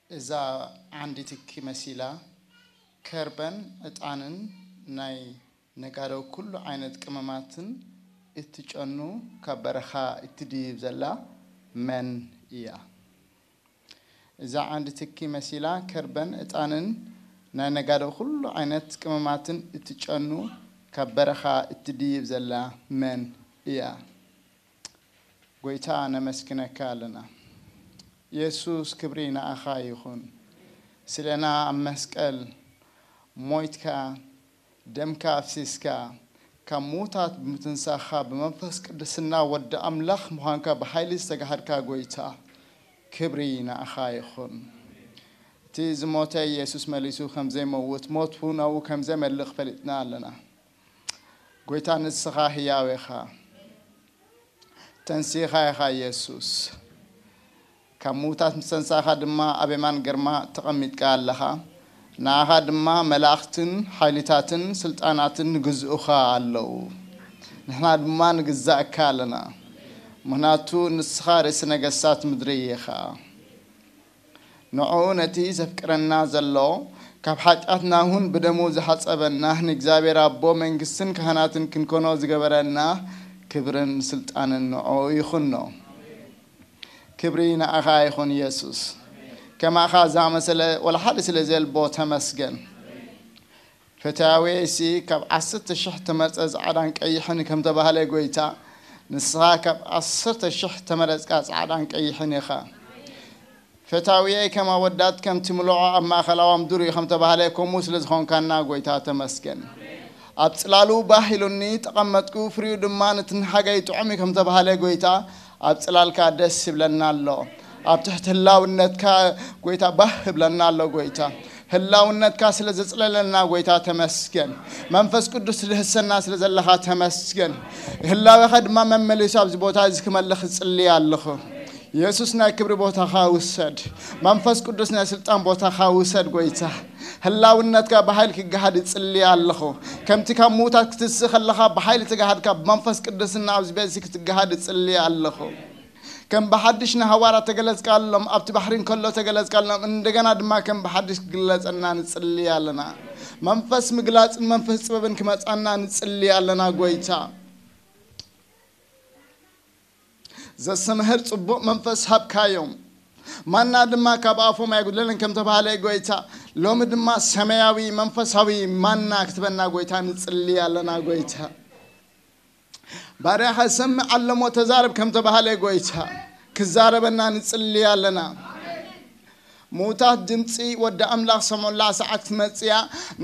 እዛ ዓንዲ ትኪ መሲላ ከርበን ዕጣንን ናይ ነጋዶ ኩሉ ዓይነት ቅመማትን እትጨኑ ካብ በረኻ እትድይብ ዘላ መን እያ? እዛ ዓንዲ ትኪ መሲላ ከርበን ዕጣንን ናይ ነጋዶ ኩሉ ዓይነት ቅመማትን እትጨኑ ካብ በረኻ እትድይብ ዘላ መን እያ? ጎይታ ነመስግነካ ኣለና። የሱስ ክብሪ ንኣኻ ይኹን። ስለና ኣብ መስቀል ሞይትካ ደምካ ኣፍሲስካ ካብ ምዉታት ብምትንሳኻ ብመንፈስ ቅዱስና ወዲ ኣምላኽ ምዃንካ ብሓይሊ ዝተጋሃድካ ጎይታ ክብሪ ንኣኻ ይኹን። እቲ ዝሞተ የሱስ መሊሱ ከም ዘይመውት ሞቱ ናብኡ ከም ዘመልኽ ፈሊጥና ኣለና። ጎይታ ንስኻ ህያው ኢኻ። ተንሲኻ ኢኻ የሱስ። ካብ ምዉታት ምስ ተንሳእኻ ድማ ኣብ የማን ግርማ ተቐሚጥካ ኣለኻ። ንኣኻ ድማ መላእኽትን ሓይልታትን ስልጣናትን ንግዝኡኻ ኣለዉ። ንሕና ድማ ንግዛእካ ኣለና። ምኽንያቱ ንስኻ ርእሲ ነገስታት ምድሪ ኢኻ። ንዕኡ ነቲ ዘፍቅረና ዘሎ ካብ ሓጢኣትና እውን ብደሙ ዝሓጸበና ንእግዚኣብሔር ኣቦ መንግስትን ካህናትን ክንኮኖ ዝገበረና ክብርን ስልጣንን ንዕኡ ይኹኖ። ክብሪ ንኣኻ ይኹን የሱስ። ከማኻ ዝኣመሰለ ወላ ሓደ ስለ ዘልቦ ተመስገን። ፈታውየይሲ ካብ ዓሰርተ ሽሕ ተመርጸ ጻዕዳን ቀይሕን ከም ተባህለ ጎይታ፣ ንስኻ ካብ ዓሰርተ ሽሕ ተመረጽካ ጻዕዳን ቀይሕን ኢኻ። ፈታውየይ ከም ኣወዳት ከምቲ ምልዖ ኣብ ማእከላዋም ዱር እዩ ከም ተባህለ ከምኡ ስለ ዝኾንካና ጎይታ ተመስገን። ኣብ ጽላሉ ባህ ኢሉኒ ተቐመጥኩ፣ ፍሪኡ ድማ ነቲ ንሓጋይ ጥዑም እዩ ከም ተባህለ ጎይታ ኣብ ጽላልካ ደስ ይብለና ኣሎ። ኣብ ትሕቲ ህላውነትካ ጎይታ ባህ ይብለና ኣሎ ጎይታ። ህላውነትካ ስለ ዘጽለለና ጎይታ ተመስገን። መንፈስ ቅዱስ ትድህሰና ስለ ዘለኻ ተመስገን። ህላዌኻ ድማ መመሊሱ ኣብዚ ቦታ እዚ ክመልኽ እጽሊ ኣለኹ። የሱስ ናይ ክብሪ ቦታኻ ውሰድ። መንፈስ ቅዱስ ናይ ስልጣን ቦታኻ ውሰድ ጎይታ። ህላውነትካ ብሓይሊ ክገሃድ እጽሊ ኣለኹ። ከምቲ ካብ ምዉታት ክትስእ ከለኻ ብሓይሊ ተጋሃድካ ብመንፈስ ቅዱስና ኣብዚ ቤት እዚ ክትገሃድ እጽሊ ኣለኹ። ከም ብሓድሽ ንሃዋርያት ተገለጽካሎም፣ ኣብቲ ባሕሪ እንከሎ ተገለጽካሎም፣ እንደገና ድማ ከም ብሓድሽ ክግለጸና ንጽሊ ኣለና። መንፈስ ምግላጽን መንፈስ ጥበብን ክመጻና ንጽሊ ኣለና ጎይታ። ዘስተምህር ጽቡቕ መንፈስ ሃብካዮም። ማና ድማ ካብ ኣፎም ኣይጉድለንን ከም ተባህለ ጎይታ፣ ሎሚ ድማ ሰማያዊ መንፈሳዊ ማና ክትበና ጎይታ ንጽሊ ኣለና ጎይታ። ባርያኻ ሰምዕ ኣለሞ ተዛረብ ከም ተባህለ ጎይታ ክዛረበና ንጽሊ ኣለና። ምዉታት ድምጺ ወዲ ኣምላኽ ሰምዑላ ሰዓት ክትመጽእ እያ።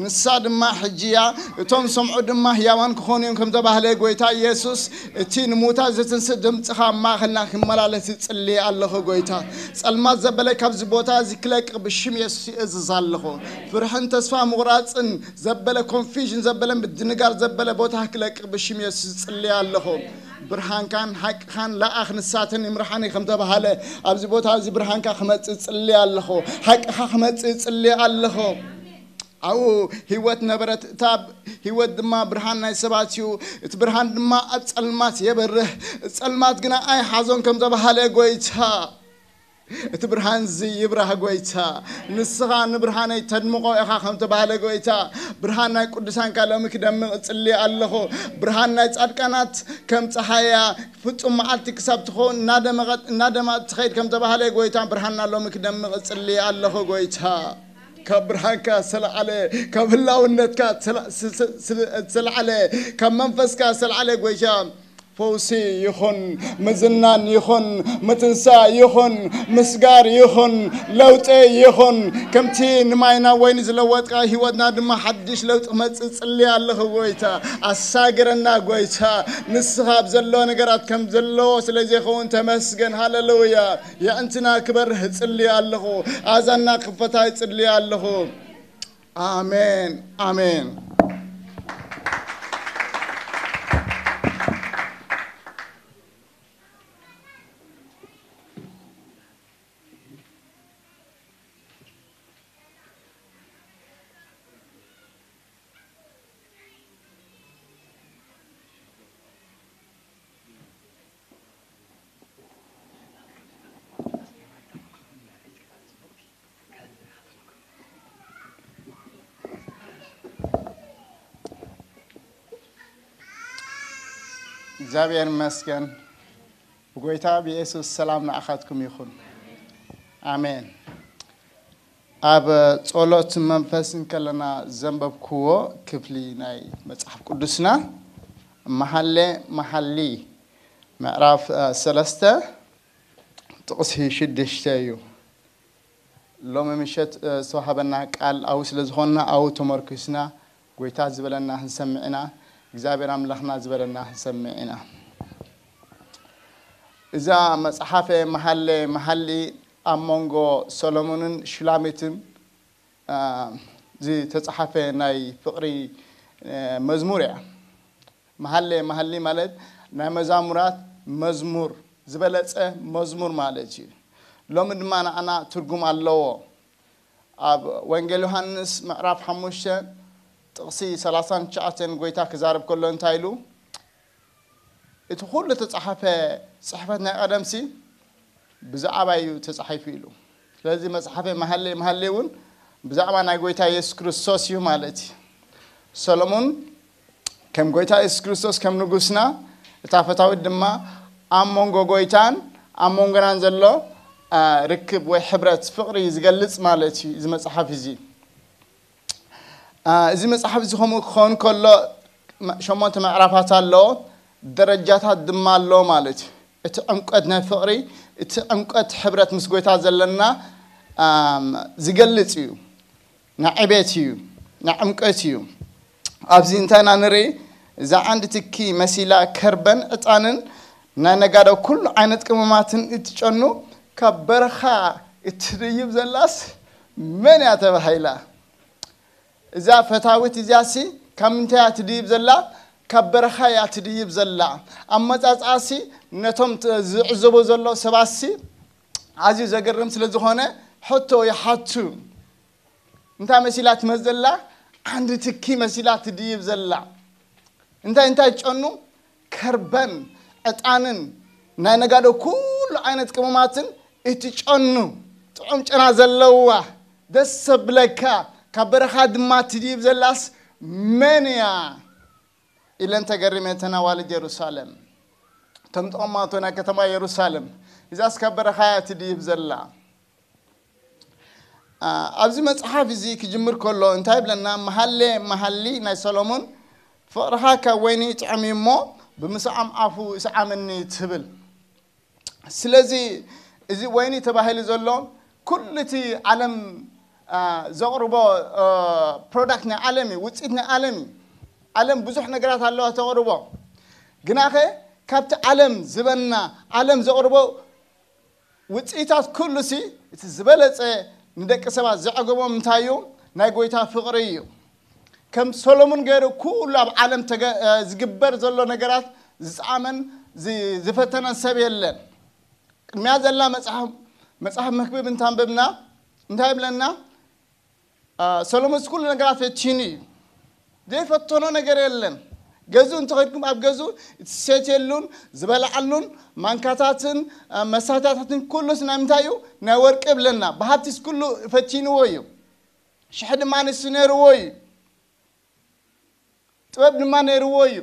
ንሳ ድማ ሕጂ እያ። እቶም ሰምዑ ድማ ህያዋን ክኾኑ እዮም ከም ተባህለ ጎይታ ኢየሱስ፣ እቲ ንምዉታት ዘትንስእ ድምጽኻ ኣብ ማእኸልና ክመላለስ እጽሊ ኣለኹ ጎይታ። ጸልማት ዘበለ ካብዚ ቦታ እዚ ክለቅቕ ብሽም የሱስ ይእዝዝ ኣለኹ። ፍርሕን ተስፋ ምቑራጽን ዘበለ፣ ኮንፊዥን ዘበለ፣ ምድንጋር ዘበለ ቦታ ክለቅቕ ብሽም የሱስ እጽሊ ኣለኹ። ብርሃንካን ሓቅኻን ለኣኽ ንሳተን ይምርሓኒ ከም ተባህለ ኣብዚ ቦታ እዚ ብርሃንካ ክመጽእ እጽሊ ኣለኹ። ሓቅኻ ክመጽእ እጽሊ ኣለኹ። ኣብኡ ህይወት ነበረት። እታ ህይወት ድማ ብርሃን ናይ ሰባት እዩ። እቲ ብርሃን ድማ ኣብ ጸልማት የበርህ፣ ጸልማት ግና ኣይሓዞን ከም ተባህለ ጎይታ። እቲ ብርሃን እዚ ይብራህ ጎይታ። ንስኻ ንብርሃነይ ተድምቖ ኢኻ ከም ተባህለ ጎይታ። ብርሃን ናይ ቅዱሳንካ ሎሚ ክደምቕ እጽሊ ኣለኹ። ብርሃን ናይ ጻድቃናት ከም ጸሓያ ፍጹም መዓልቲ ክሳብ ትኸውን እናደመቐት እናደመቐት ትኸይድ ከም ተባህለ ጎይታ። ብርሃንና ሎሚ ክደምቕ እጽሊ ኣለኹ ጎይታ። ካብ ብርሃንካ ዝተለዓለ፣ ካብ ህላውነትካ ዝተለ-፣ ስ-፣ ስ-፣ ስ-፣ ዝተለዓለ፣ ካብ መንፈስካ ዝተለዓለ ጎይታ፣ ፈውሲ ይኹን፣ ምዝናን ይኹን፣ ምትንሳእ ይኹን፣ ምስጋር ይኹን፣ ለውጢ ይኹን። ከምቲ ንማይ ናብ ወይኒ ዝለወጥካ፣ ህይወትና ድማ ሓድሽ ለውጢ ክመጽእ እጽሊ ኣለኹ ጎይታ። ኣሳግረና ጎይታ። ንስኻ ኣብ ዘሎ ነገራት ከም ዘለዎ ስለ ዘይኸውን ተመስገን። ሃሌሉያ። የዕንትና ክበርህ እጽሊ ኣለኹ። ኣዛና ክፈታ እጽሊ ኣለኹ። ኣሜን፣ ኣሜን። እግዚኣብሔር ይመስገን። ብጎይታ ብኢየሱስ ሰላም ንኣኻትኩም ይኹን። ኣሜን። ኣብ ጸሎት መንፈስ እንከለና ዘንበብክዎ ክፍሊ ናይ መጽሓፍ ቅዱስና መሓሌ መሓሊ ምዕራፍ ሰለስተ ጥቕሲ ሽዱሽተ እዩ። ሎሚ ምሸት ዝተዋሃበና ቃል ኣው ስለ ዝኾንና ኣው ተመርኪስና ጎይታ ዝበለና ክንሰምዕ ኢና። እግዚኣብሔር ኣምላኽና ዝበለና ክንሰምዕ ኢና። እዛ መጽሓፈ መሓሌ መሓሊ ኣብ መንጎ ሰሎሞንን ሹላሚትን ዝተጻሓፈ ናይ ፍቕሪ መዝሙር እያ። መሃሌ መሃሊ ማለት ናይ መዛሙራት መዝሙር ዝበለጸ መዝሙር ማለት እዩ። ሎሚ ድማ ንኣና ትርጉም ኣለዎ። ኣብ ወንጌል ዮሃንስ ምዕራፍ ሓሙሽተ ጥቕሲ ሰላሳን ትሽዓተን ጎይታ ክዛረብ ከሎ እንታይ ኢሉ? እቲ ኩሉ ተጻሓፈ ጽሕፈት ናይ ቀደምሲ ብዛዕባ እዩ ተጻሒፉ ኢሉ። ስለዚ መጽሓፈ መሃሌ መሃሌ እውን ብዛዕባ ናይ ጎይታ የሱስ ክርስቶስ እዩ ማለት እዩ። ሰሎሞን ከም ጎይታ የሱስ ክርስቶስ ከም ንጉስና፣ እታ ፈታዊት ድማ ኣብ መንጎ ጎይታን ኣብ መንጎናን ዘሎ ርክብ ወይ ሕብረት ፍቕሪ ዝገልጽ ማለት እዩ። እዚ መጽሓፍ እዚ እዚ መጽሓፍ እዚ ከምኡ ክኸውን ከሎ ሸሞንተ ምዕራፋት ኣለዎ፣ ደረጃታት ድማ ኣለዎ ማለት እዩ። እቲ ዕምቀት ናይ ፍቕሪ፣ እቲ ዕምቀት ሕብረት ምስ ጎይታ ዘለና ዝገልጽ እዩ። ናይ ዕቤት እዩ፣ ናይ ዕምቀት እዩ። ኣብዚ እንታይ ኢና ንርኢ? እዛ ዓንዲ ትኪ መሲላ ከርበን ዕጣንን ናይ ነጋዶ ኩሉ ዓይነት ቅመማትን እትጨኑ ካብ በረኻ እትድይብ ዘላስ መን እያ ተባሂላ? እዛ ፈታዊት እዚኣሲ ካብ ምንታይ እያ ትድይብ ዘላ? ካብ በረኻ እያ ትድይብ ዘላ። ኣመጻጽኣሲ ነቶም ዝዕዘቡ ዘሎ ሰባሲ ኣዝዩ ዘገርም ስለ ዝኾነ ሕቶ ይሓቱ። እንታይ መሲላ ትመጽእ ዘላ? ዓንዲ ትኪ መሲላ ትድይብ ዘላ። እንታይ እንታይ ጨኑ? ከርበን ዕጣንን ናይ ነጋዶ ኩሉ ዓይነት ቅመማትን እቲ ጨኑ ጥዑም ጨና ዘለዋ ደስ ዘብለካ ካብ በረኻ ድማ ትድይብ ዘላስ መን እያ? ኢለን ተገሪመን እተን ኣዋልድ የሩሳሌም፣ እቶም ተቐማጦ ናይ ከተማ የሩሳሌም፣ እዛስ ካብ በረኻ እያ ትድይብ ዘላ። ኣብዚ መጽሓፍ እዚ ክጅምር ከሎ እንታይ ይብለና? መሃሌ መሃሊ ናይ ሰሎሞን ፍቕርኻ ካብ ወይኒ ይጥዕም እዩ እሞ ብምስዓም ኣፉ ይስዓመኒ ትብል። ስለዚ እዚ ወይኒ ተባሂሉ ዘሎ ኩሉ እቲ ዓለም ዘቕርቦ ፕሮዳክት ናይ ዓለም እዩ፣ ውፅኢት ናይ ዓለም እዩ። ዓለም ብዙሕ ነገራት ኣለዋ ተቕርቦ። ግናኸ ካብቲ ዓለም ዝበና ዓለም ዘቕርቦ ውፅኢታት ኩሉሲ እቲ ዝበለፀ ንደቂ ሰባት ዘዕገቦም እንታይ እዩ? ናይ ጎይታ ፍቕሪ እዩ። ከም ሰሎሞን ገይሩ ኩሉ ኣብ ዓለም ዝግበር ዘሎ ነገራት ዝፃመን ዝፈተነን ሰብ የለን። ቅድሚያ ዘላ መፅሓፍ መክብብ እንታንበብና እንታይ ይብለና? ሰሎሞንስ ኩሉ ነገራት ፈቲኑ እዩ። ዘይፈተኖ ነገር የለን። ገዝኡ እንተኸድኩም ኣብ ገዝኡ እቲ ዝሰትየሉን ዝበልዓሉን ማንካታትን መሳትያታትን ኩሉስ ናይ ምንታይ እዩ? ናይ ወርቂ ይብለና። ብሃብቲስ ኩሉ ፈቲንዎ እዩ። ሽሕ ድማ ንሱ ነይርዎ እዩ። ጥበብ ድማ ነይርዎ እዩ።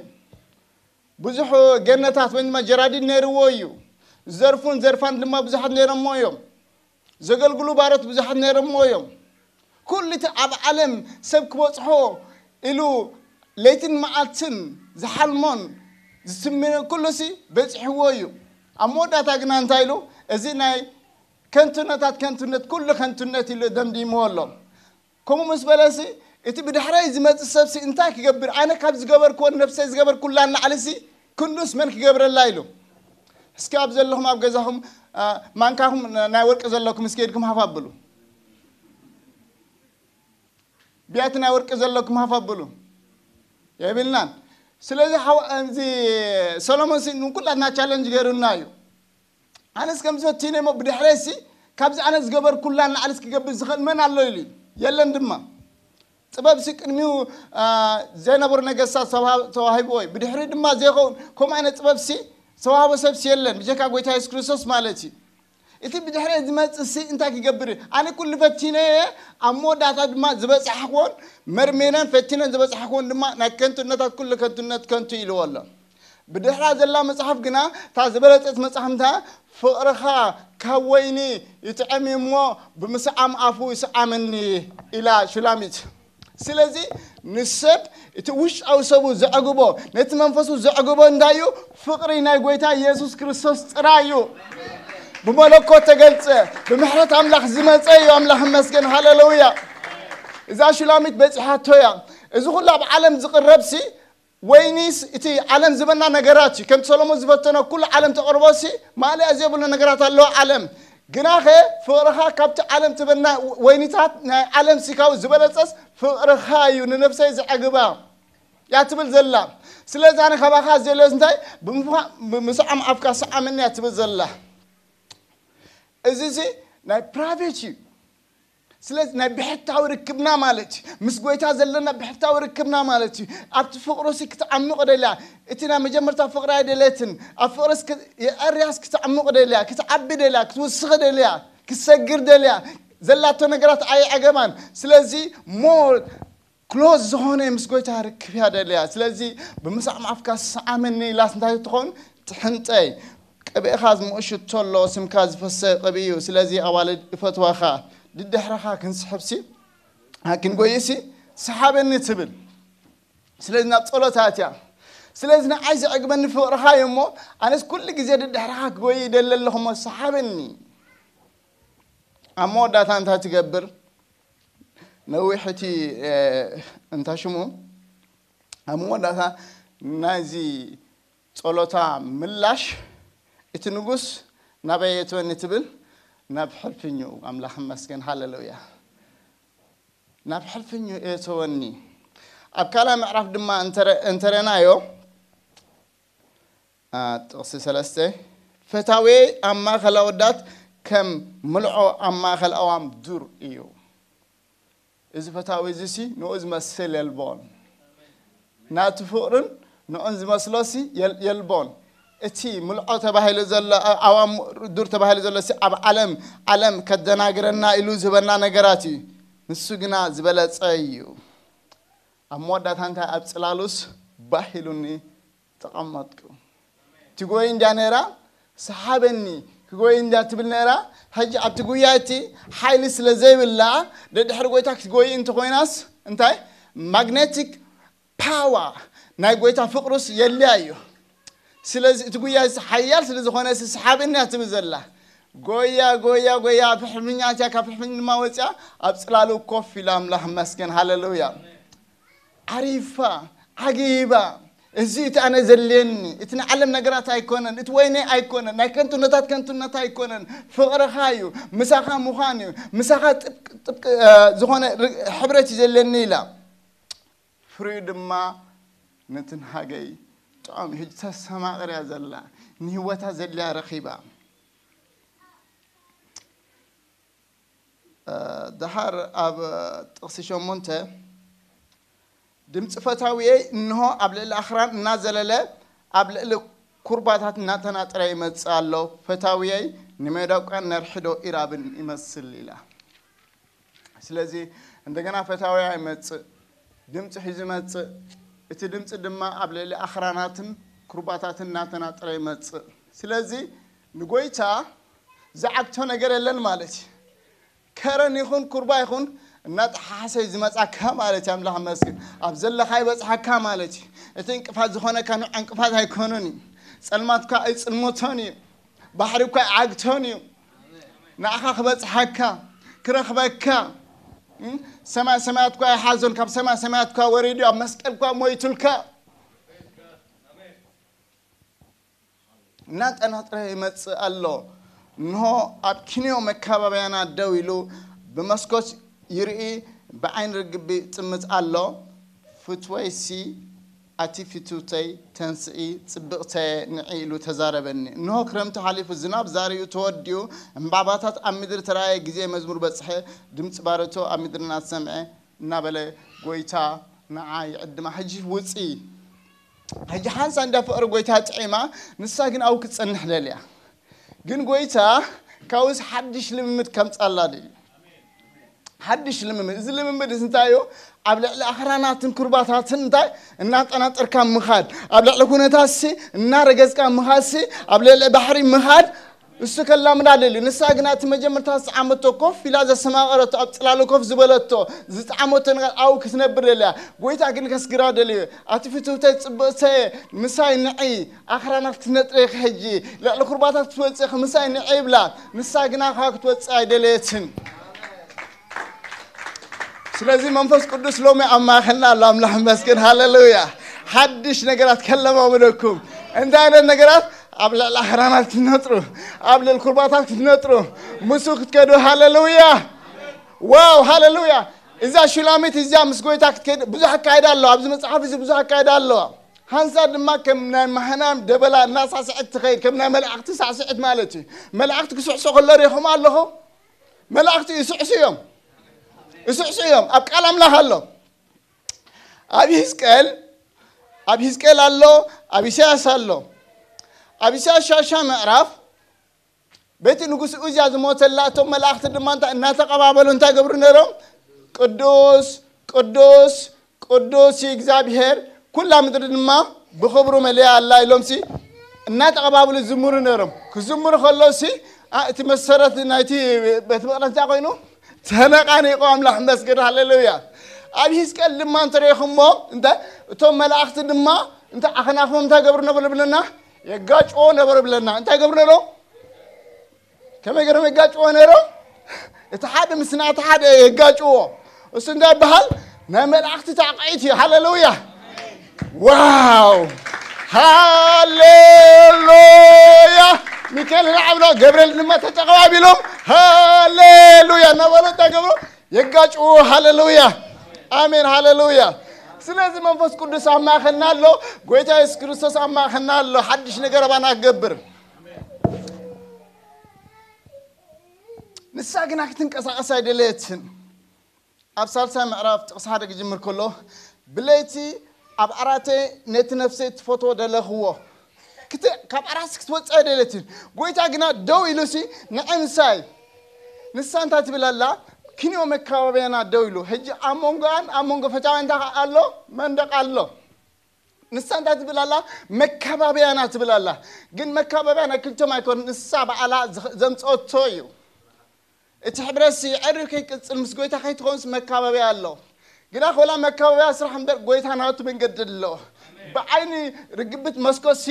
ብዙሕ ገነታት ወይ ድማ ጀራዲን ነይርዎ እዩ። ዘርፉን ዘርፋን ድማ ብዙሓት ነይሮሞ እዮም። ዘገልግሉ ባሮት ብዙሓት ነይሮሞ እዮም። ኩሉ እቲ ኣብ ዓለም ሰብ ክበጽሖ ኢሉ ለይትን መዓልትን ዝሓልሞን ዝትምኖ ኩሉሲ በጺሕዎ እዩ። ኣብ መወዳእታ ግና እንታይ ኢሉ? እዚ ናይ ከንቱነታት ከንቱነት፣ ኩሉ ከንቱነት ኢሉ ደምዲምዎ ኣሎ። ከምኡ ምስ በለሲ እቲ ብድሕረይ ዝመጽእ ሰብሲ እንታይ ክገብር? ኣነ ካብ ዝገበርክዎ ንነፍሰይ ዝገበርኩላ ንላዕሊሲ ክንዱስ መን ክገብረላ ኢሉ። እስኪ ኣብ ዘለኹም ኣብ ገዛኹም ማንካኹም ናይ ወርቂ ዘለኩም እስኪ ኢድኩም ሃፍ ኣብሉ። ብያቲ ናይ ወርቂ ዘለኩም ሃፍ ኣብሉ። የብልናን። ስለዚ እዚ ሰሎሞን ሲ ንኩላትና ቻለንጅ ገይሩና እዩ። ኣነስ ከምዚ ፈቲነ እሞ ብድሕረይሲ ካብዚ ኣነ ዝገበርኩላ ንላዕሊስ ክገብር ዝኽእል መን ኣሎ ኢሉ እዩ። የለን ድማ። ጥበብሲ ቅድሚኡ ዘይነበሩ ነገስታት ተዋሂብዎ እዩ። ብድሕሪ ድማ ዘይኸውን ከምኡ ዓይነት ጥበብሲ ዝተዋህቦ ሰብሲ የለን ብጀካ ጎይታ የሱስ ክርስቶስ ማለት እዩ። እቲ ብድሕሪ ዝመፅእ ሲ እንታይ ክገብር እዩ? ኣነ ኩሉ ፈቲነ እየ፣ ኣብ መወዳእታ ድማ ዝበፃሕክዎን መርሜረን ፈቲነን ዝበፃሕክዎን ድማ ናይ ከንቱነታት ኩሉ ከንቱነት ከንቱ ኢልዎ ኣሎ። ብድሕራ ዘላ መጽሓፍ ግና እታ ዝበለጸት መጽሓፍ እንታ ፍቕርኻ ካብ ወይኒ ይጥዕም እዩ እሞ ብምስዓም ኣፉ ይስዓመኒ ኢላ ሹላሚት። ስለዚ ንሰብ እቲ ውሽጣዊ ሰቡ ዘዕግቦ ነቲ መንፈሱ ዘዕግቦ እንታይ እዩ? ፍቕሪ ናይ ጎይታ ኢየሱስ ክርስቶስ ጥራይ እዩ። ብመለኮት ተገልጸ፣ ብምሕረት ኣምላኽ ዝመጸ እዩ። ኣምላኽ ይመስገን። ሃሌሉያ። እዛ ሹላሚት በጺሓቶ እያ። እዚ ኩሉ ኣብ ዓለም ዝቕረብሲ ወይኒስ እቲ ዓለም ዝበና ነገራት እዩ። ከምቲ ሰሎሞን ዝፈተኖ ኩሉ ዓለም ተቕርቦሲ ማእለያ ዘይብሉ ነገራት ኣለዎ ዓለም። ግናኸ ፍቕርኻ ካብቲ ዓለም ትበና ወይኒታት ናይ ዓለም ሲካዊ ዝበለጸስ ፍቕርኻ እዩ ንነፍሰይ ዘዕግባ እያ ትብል ዘላ። ስለዚ ኣነ ካባኻ ዘለ እንታይ ብምስዓም ኣፍካ ሰዓምኒ እያ ትብል ዘላ። እዚ እዚ ናይ ፕራይቬት እዩ። ስለዚ ናይ ብሕታዊ ርክብና ማለት እዩ። ምስ ጎይታ ዘለና ብሕታዊ ርክብና ማለት እዩ። ኣብቲ ፍቕሩሲ ክትዓምቕ ደልያ፣ እቲ ናይ መጀመርታ ፍቕሪ ኣይደለትን። ኣብ ፍቕርስ ክ- የዕርያስ ክትዓምቕ ደልያ፣ ክትዓቢ ደልያ፣ ክትውስኽ ደልያ፣ ክትሰግር ደልያ፣ ዘላቶ ነገራት ኣይዐገባን። ስለዚ ሞር ክሎዝ ዝኾነ ምስ ጎይታ ርክብ እያ ደልያ። ስለዚ ብምስዓም ኣፍካ ሰዓመኒ ኢላስ እንታይ ትኾን? ትሕንጠይ። ቅብእኻ ዝምእሹ ተሎ ስምካ ዝፈሰ ቅብእ እዩ። ስለዚ ኣዋልድ እፈትዋኻ ድድሕረኻ ክንስሕብሲ ክንጎይሲ ሰሓበኒ ትብል። ስለዚ ናብ ጸሎት ኣትያ። ስለዚ ንዓይ ዘዕግበኒ ፍቕርኻ እዩ እሞ ኣነስ ኩሉ ግዜ ድድሕረኻ ክጎይ ይደሊ ኣለኹ እሞ ሰሓበኒ። ኣብ መወዳእታ እንታይ ትገብር? ነዊሕ እቲ እንታ ሽሙ ኣብ መወዳእታ ናይዚ ጸሎታ ምላሽ እቲ ንጉስ ናበይ የእትወኒ ትብል? ናብ ሕልፍኙ። ኣምላኽ ይመስገን። ሃሌሉያ። ናብ ሕልፍኙ የእተወኒ። ኣብ ካልኣይ ምዕራፍ ድማ እንተረ- እንተረናዮ አ፣ ጥቕሲ ሰለስተ፣ ፈታውየይ ኣብ ማእከል ኣወዳት ከም ምልዖ ኣብ ማእከል ኣዋም ዱር እዩ። እዚ ፈታዊ እዚ ሲ ንኡ ዝመስል የልቦን። ናቱ ፍቕርን ንኡን ዝመስሎ ሲ የል- የልቦን። እቲ ምልዖ ተባሂሉ ዘሎ፣ አ- ኣዋም ዱር ተባሂሉ ዘሎ ሲ ኣብ ዓለም፣ ዓለም ከደናግረና ኢሉ ዝህበና ነገራት እዩ። ንሱ ግና ዝበለጸ እዩ። ኣብ መወዳእታ እንታይ ኣብ ጽላሉስ ባህ ኢሉኒ ተቐመጥኩ። ትጎይ እንድያ ነይራ፣ ሰሓበኒ። ክጎይ እንድያ ትብል ነይራ። ሕጂ ኣብቲ ጉያ እቲ ሓይሊ ስለ ዘይብላ ደድሕሪ ጎይታ ክትጎይ እንተኾይናስ እንታይ ማግኔቲክ ፓዋ ናይ ጎይታ ፍቕሩስ የልያ እዩ። ስለዚ እቲ ጉያ እዚ ሓያል ስለ ዝኾነ ሲ ሰሓበኒ እያ ትብል ዘላ። ጎያ ጎያ ጎያ ኣብ ፍሕምኛ እትያ ካብ ፍሕምኝ ድማ ወፅያ ኣብ ፅላሉ ኮፍ ኢላ ኣምላኽ መስገን ሃሌሉያ። ዓሪፋ ዓጊባ። እዚ እቲ ኣነ ዘልየኒ እቲ ንዓለም ነገራት ኣይኮነን፣ እቲ ወይነይ ኣይኮነን፣ ናይ ከንቱነታት ከንቱነት ኣይኮነን፣ ፍቕርኻ እዩ፣ ምሳኻ ምዃን እዩ፣ ምሳኻ ጥብቅ ጥብቅ ዝኾነ ሕብረት እዩ ዘለኒ ኢላ። ፍሪኡ ድማ ነቲ ንሃገይ ጥዑም እዩ። ሕጂ ተሰማቕር እያ ዘላ፣ ንህይወታ ዘድልያ ረኺባ። ደሓር ኣብ ጥቕሲ ሸሞንተ ድምፂ ፈታውየይ እንሆ ኣብ ልዕሊ ኣኽራን እናዘለለ ኣብ ልዕሊ ኩርባታት እናተናጠረ ይመፅእ ኣሎ። ፈታውየይ ንሜዳቋን ነርሕዶ ኢራብን ይመስል ኢላ። ስለዚ እንደገና ፈታውያ ይመፅእ፣ ድምፂ ሒዙ ይመፅእ። እቲ ድምፂ ድማ ኣብ ልዕሊ ኣኽራናትን ኩርባታትን እናተናጠረ ይመፅእ። ስለዚ ንጎይታ ዝዓግቶ ነገር የለን ማለት እዩ። ከረን ይኹን ኩርባ ይኹን እናጠሓሓሰ ዝመፃካ ማለት እዩ። ኣምላኽ መስግን ኣብ ዘለኻ ይበፅሓካ ማለት እዩ። እቲ እንቅፋት ዝኾነካ ንዕ እንቅፋት ኣይኮነን እዩ። ፀልማትካ ኣይፅልሞቶን እዩ። ባሕሪ እኳ ይዓግቶን እዩ። ንኣኻ ክበፅሓካ ክረኽበካ። ሰማይ ሰማያት እኳ ይሓዞን ካብ ሰማይ ሰማያት እኳ ወሪዱ ኣብ መስቀል እኳ ሞይቱልካ እናጠናጥረ ይመፅእ ኣሎ። እንሆ ኣብ ኪንዮ መካባብያና ደው ኢሉ ብመስኮት ይርኢ ብዓይኒ ርግቢ ይጥምት ኣሎ። ፍትወይሲ ኣቲ ፍትውተይ ተንስኢ ጽብቕተየ ንዒ ኢሉ ተዛረበኒ። እንሆ ክረምቲ ሓሊፉ ዝናብ ዛሪኡ ተወዲኡ ዕምባባታት ኣብ ምድሪ ተራእየ ግዜ መዝሙር በጽሐ ድምጺ ባረቶ ኣብ ምድሪ እናተሰምዐ እናበለ ጎይታ ንዓ ይዕድማ። ሕጂ ውጺ ሕጂ ሓንሳ እንዳ ፍቕሪ ጎይታ ጥዒማ ንሳ ግን ኣብኡ ክትጸንሕ ደልያ። ግን ጎይታ ካብኡስ ሓድሽ ልምምድ ከምጻላ ደልዩ። ሓድሽ ልምምድ። እዚ ልምምድ እዚ እንታይ እዩ? ኣብ ልዕሊ ኣኽራናትን ኩርባታትን እንታይ እናጠናጠርካ ምኻድ፣ ኣብ ልዕሊ ኩነታትሲ እናረገጽካ ምኻድሲ፣ ኣብ ልዕሊ ባሕሪ ምኻድ፣ እሱ ከላምዳ ደልዩ። ንሳ ግና እቲ መጀመርታ ዝጠዓመቶ ኮፍ ኢላ ዘሰማቐረቶ፣ ኣብ ጽላሉ ኮፍ ዝበለቶ ዝጠዓመቶ ነገር ኣብኡ ክትነብር ደልያ። ጎይታ ግን ከስግራ ደልዩ። ኣቲ ፍትውተይ ጽብቕተየ ምሳይ ንዒ፣ ኣኽራናት ክትነጥረ ኢኺ ሕጂ፣ ልዕሊ ኩርባታት ክትወጽእ ኢኺ ምሳይ ንዒ ይብላ። ንሳ ግና ካብ ክትወጽእ ኣይደለየትን። ስለዚ መንፈስ ቅዱስ ሎሚ ኣብ ማእኸልና ኣሎ። ኣምላኽ ይመስገን። ሃሌሉያ። ሓድሽ ነገራት ከለማምደኩም። እንታይ ዓይነት ነገራት? ኣብ ልዕሊ ኣኽራናት ክትነጥሩ፣ ኣብ ልዕሊ ኩርባታት ክትነጥሩ፣ ምስኡ ክትከዱ። ሃሌሉያ። ዋው፣ ሃሌሉያ። እዛ ሹላሚት እዚኣ ምስ ጎይታ ክትከይድ ብዙሕ ኣካይዳ ኣሎ። ኣብዚ መጽሓፍ እዚ ብዙሕ ኣካይዳ ኣሎ። ሃንሳ ድማ ከም ናይ ማህናም ደበላ እናሳስዐት ትኸይድ፣ ከም ናይ መላእኽቲ ሳስዐት ማለት እዩ። መላእኽቲ ክስዕሱ ከሎ ርኢኹም ኣለኹም? መላእኽቲ ይስዕሱ እዮም። ይስዕሱ እዮም። ኣብ ቃል ኣምላኽ ኣሎ። ኣብ ሕዝቅኤል፣ ኣብ ሕዝቅኤል ኣሎ፣ ኣብ ኢሳያስ ኣሎ። ኣብ ኢሳያስ ሻሻ ምዕራፍ በቲ ንጉስ ኡዝያ ዝሞተላ እቶም መላእኽቲ ድማ እንታይ እናተቐባበሉ እንታይ ገብሩ ነይሮም? ቅዱስ፣ ቅዱስ፣ ቅዱስ እግዚኣብሔር፣ ኩላ ምድሪ ድማ ብኽብሩ መሊኣ ኣላ ኢሎምሲ እናተቐባበሉ ዝዝምሩ ነይሮም። ክዝምሩ ከሎሲ፣ ኣ፣ እቲ መሰረት ናይቲ ቤተ መቕደስ እንታይ ኮይኑ? ተነቓኒቑ። ኣምላኽ መስገድ። ሃሌሉያ። ኣብ ሕዝቅኤል ድማ እንተሪኢኹሞ፣ እንታይ እቶም መላእኽቲ ድማ እንታይ ኣኽናፎም እንታይ ገብሩ ነበሩ ብለና? የጋጭዎ ነበሩ ብለና። እንታይ ገብሩ ነይሮም? ከመይ ገይሮም የጋጭዎ ነይሮም? እቲ ሓደ ምስ ናቲ ሓደ የጋጭዎ። እሱ እንታይ ይበሃል? ናይ መላእኽቲ ጣቕዒት እዩ። ሃሌሉያ። ዋው። ሃሌሉያ። ሚካኤል ንዓብሎ፣ ገብርኤል ድማ ተተቐባቢሎም ሃሌሉያ እናበሉ እንታይ ገብሩ? የጋጭዎ። ሃሌሉያ። ኣሜን። ሃሌሉያ። ስለዚ መንፈስ ቅዱስ ኣብ ማእኸልና ኣሎ። ጎይታ የሱስ ክርስቶስ ኣብ ማእኸልና ኣሎ። ሓድሽ ነገር ኣባና ክገብር። ንሳ ግና ክትንቀሳቐስ ኣይደለየትን። ኣብ ሳልሳይ ምዕራፍ ጥቕሲ ሓደ ክጅምር ከሎ፣ ብለይቲ ኣብ ዓራተይ ነቲ ነፍሰይ ትፈትዎ ደለኽዎ። ክት-፣ ካብ ዓራትሲ ክትወጽእ ኣይደለትን። ጎይታ ግና ደው ኢሉሲ ንዕንሳይ። ንሳ እንታይ ትብል ኣላ? ክንዮ መካባብያና ደው ኢሉ። ሕጂ ኣብ መንጎኣን ኣብ መንጎ ፈታውያን እንታይ ኣሎ? መንደቕ ኣሎ። ንሳ እንታይ ትብል ኣላ? መካባብያና ትብል ኣላ። ግን መካባብያ ናይ ክልቶም ኣይኮን፣ ንሳ በዓላ ዝኸ-፣ ዘምጽኦቶ እዩ። እቲ ሕብረትሲ ዕሪ ከይቅጽል ምስ ጎይታ ከይትኸውንስ መካባብያ ኣሎ። ግና ኮላ መካባብያ ስራሕ እምበር ጎይታ ናቱ መንገዲ ኣሎ። ብዓይኒ ርግብት መስኮትሲ፣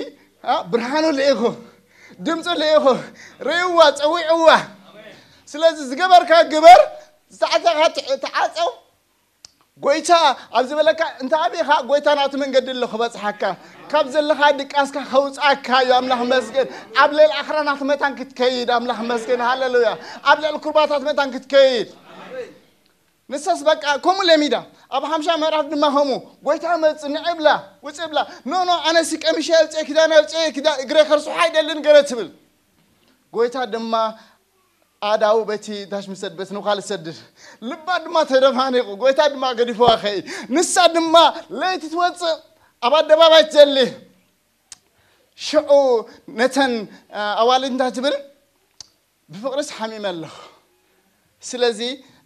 ኣ፣ ብርሃኑ ልኢኹ፣ ድምፁ ልኢኹ፣ ርእይዋ፣ ጸዊዕዋ። ስለዚ ዝገበርካ ግበር፣ ዝተዓጸኻ ትዕ-፣ ተዓጸው። ጎይታ ኣብ ዝበለካ እንተ ኣቢኻ፣ ጎይታ ናቱ መንገዲ ኣሎ ክበጽሓካ። ካብ ዘለኻ ድቃስካ ከውጽኣካ እዩ። ኣምላኽ መስገን። ኣብ ልዕሊ ኣኽራናት መታን ክትከይድ፣ ኣምላኽ መስገን። ሃሌሉያ። ኣብ ልዕሊ ኩርባታት መታን ክትከይድ። ንሳስ በቃ ከምኡ ለሚዳ። ኣብ ሓምሻ ምዕራፍ ድማ ከምኡ፣ ጎይታ መጽእ፣ ንዒ ብላ፣ ውጽእ ብላ። ኖ፣ ኖ፣ ኣነሲ ቀሚሸ ኣውጽኤ፣ ክዳን ኣውጽኤ፣ ክዳ-፣ እግረ ከርስሖ ኣይደልን ገለ ትብል። ጎይታ ድማ ኣዳው በቲ ዳሽ ምሰድ፣ በቲ ነዃል ሰድድ። ልባ ድማ ተደፋኒቑ፣ ጎይታ ድማ ገዲፍዋ ኸይ። ንሳ ድማ ለይቲ ትወጽእ፣ ኣብ ኣደባባይ ትዘሊ። ሽዑ ነተን፣ አ፣ ኣዋልድ እንታይ ትብል? ብፍቕርስ ሓሚመ ኣለኹ። ስለዚ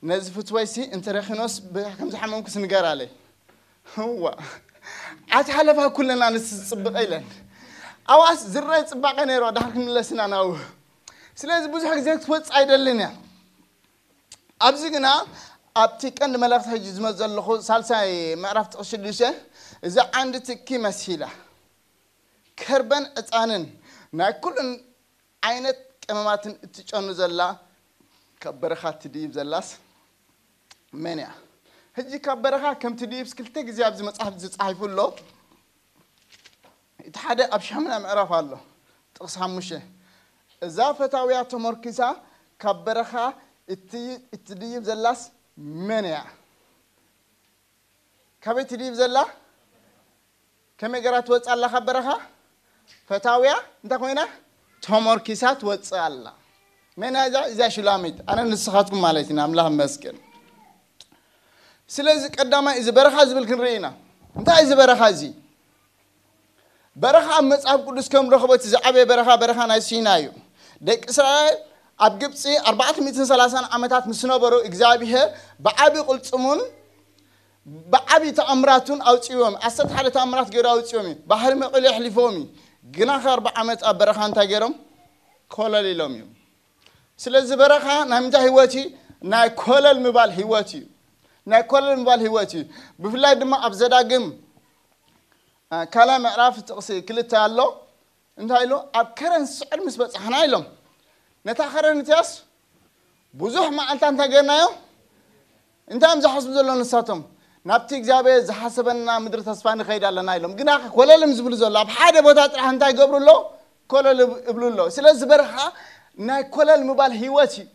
ነዚ ፍትወይሲ እንተ ረኺኖስ ብ-፣ ከም ዝሓመምኩስ ንገር ኣለይ። እዋ። ኣቲ ሓለፋ ኩለና ንስ ዝጽብቕ ኢለን። ኣዋስ ዝረይ ጽባቐ ነይሮ፣ ድሓር ክንምለስ ኢና ናብኡ። ስለዚ ብዙሕ ግዜ ክትወጽእ ኣይደልን እያ። ኣብዚ ግና ኣብቲ ቀንዲ መልእኽቲ ሕጂ ዝመጽእ ዘለኹ ሳልሳይ ምዕራፍ ጥቕሲ ሽዱሽተ፣ እዛ ዓንዲ ትኪ መሲላ ከርበን ዕጻንን ናይ ኩሉን ዓይነት ቀመማትን እትጨኑ ዘላ ካብ በረኻ ትድይብ ዘላስ መን እያ? ሕጂ ካብ በረኻ ከም ትድይብስ ክልተ ግዜ ኣብዚ መጽሓፍ ዝጸሓፉ ኣሎ። እቲ ሓደ ኣብ ሻምና ምዕራፍ ኣሎ፣ ጥቕሲ ሓሙሽተ። እዛ ፈታውያ ተመርኪሳ ካብ በረኻ እትይ-፣ እትድይብ ዘላስ መን እያ? ካበይ ትድይብ ዘላ? ከመይ ገራ ትወጽእ ኣላ ካብ በረኻ? ፈታውያ እንታይ ኮይና? ተመርኪሳ ትወጽእ ኣላ። መን እያ እዛ? እዛ ሹላሚት። ኣነ ንስኻትኩም ማለት ኢና። ኣምላኽ ይመስገን። ስለዚ ቀዳማይ እዚ በረኻ ዝብል ክንርኢ ኢና። እንታይ እዚ በረኻ እዚ? በረኻ ኣብ መጽሓፍ ቅዱስ ከም ረኽቦ እቲ ዝዓበየ በረኻ፣ በረኻ ናይ ሲና እዩ። ደቂ እስራኤል ኣብ ግብፂ ኣርባዕተ ሚእትን ሰላሳን ዓመታት ምስ ነበሩ እግዚኣብሔር ብዓቢ ቅልፅሙን ብዓቢ ተኣምራቱን ኣውፅዎም። ዓሰርተ ሓደ ተኣምራት ገይሩ ኣውፅዎም እዩ። ባሕሪ መቂሉ የሕሊፎም እዩ። ግና ከ ኣርባዓ ዓመት ኣብ በረኻ እንታይ ገይሮም? ኮለል ኢሎም እዮም። ስለዚ በረኻ ናይ ምንታይ ህይወት እዩ? ናይ ኮለል ምባል ህይወት እዩ። ናይ ኮለል ምባል ህይወት እዩ። ብፍላይ ድማ ኣብ ዘዳግም ካልኣይ ምዕራፍ ጥቕሲ ክልተ ኣሎ። እንታይ ኢሉ? ኣብ ከረን ስዕር ምስ በጻሕና ኢሎም። ነታ ከረን እቲያስ ብዙሕ መዓልታ እንታይ ገርናዮ? እንታይ እዮም ዝሓስቡ ዘለዉ ንሳቶም? ናብቲ እግዚኣብሔር ዝሓሰበና ምድሪ ተስፋ ንኸይድ ኣለና ኢሎም። ግና ኮለልም ዝብሉ ዘሎ ኣብ ሓደ ቦታ ጥራሕ እንታይ ገብሩ ኣሎ? ኮለል እብ- እብሉ ኣሎ። ስለዚ በረኻ ናይ ኮለል ምባል ህይወት እዩ።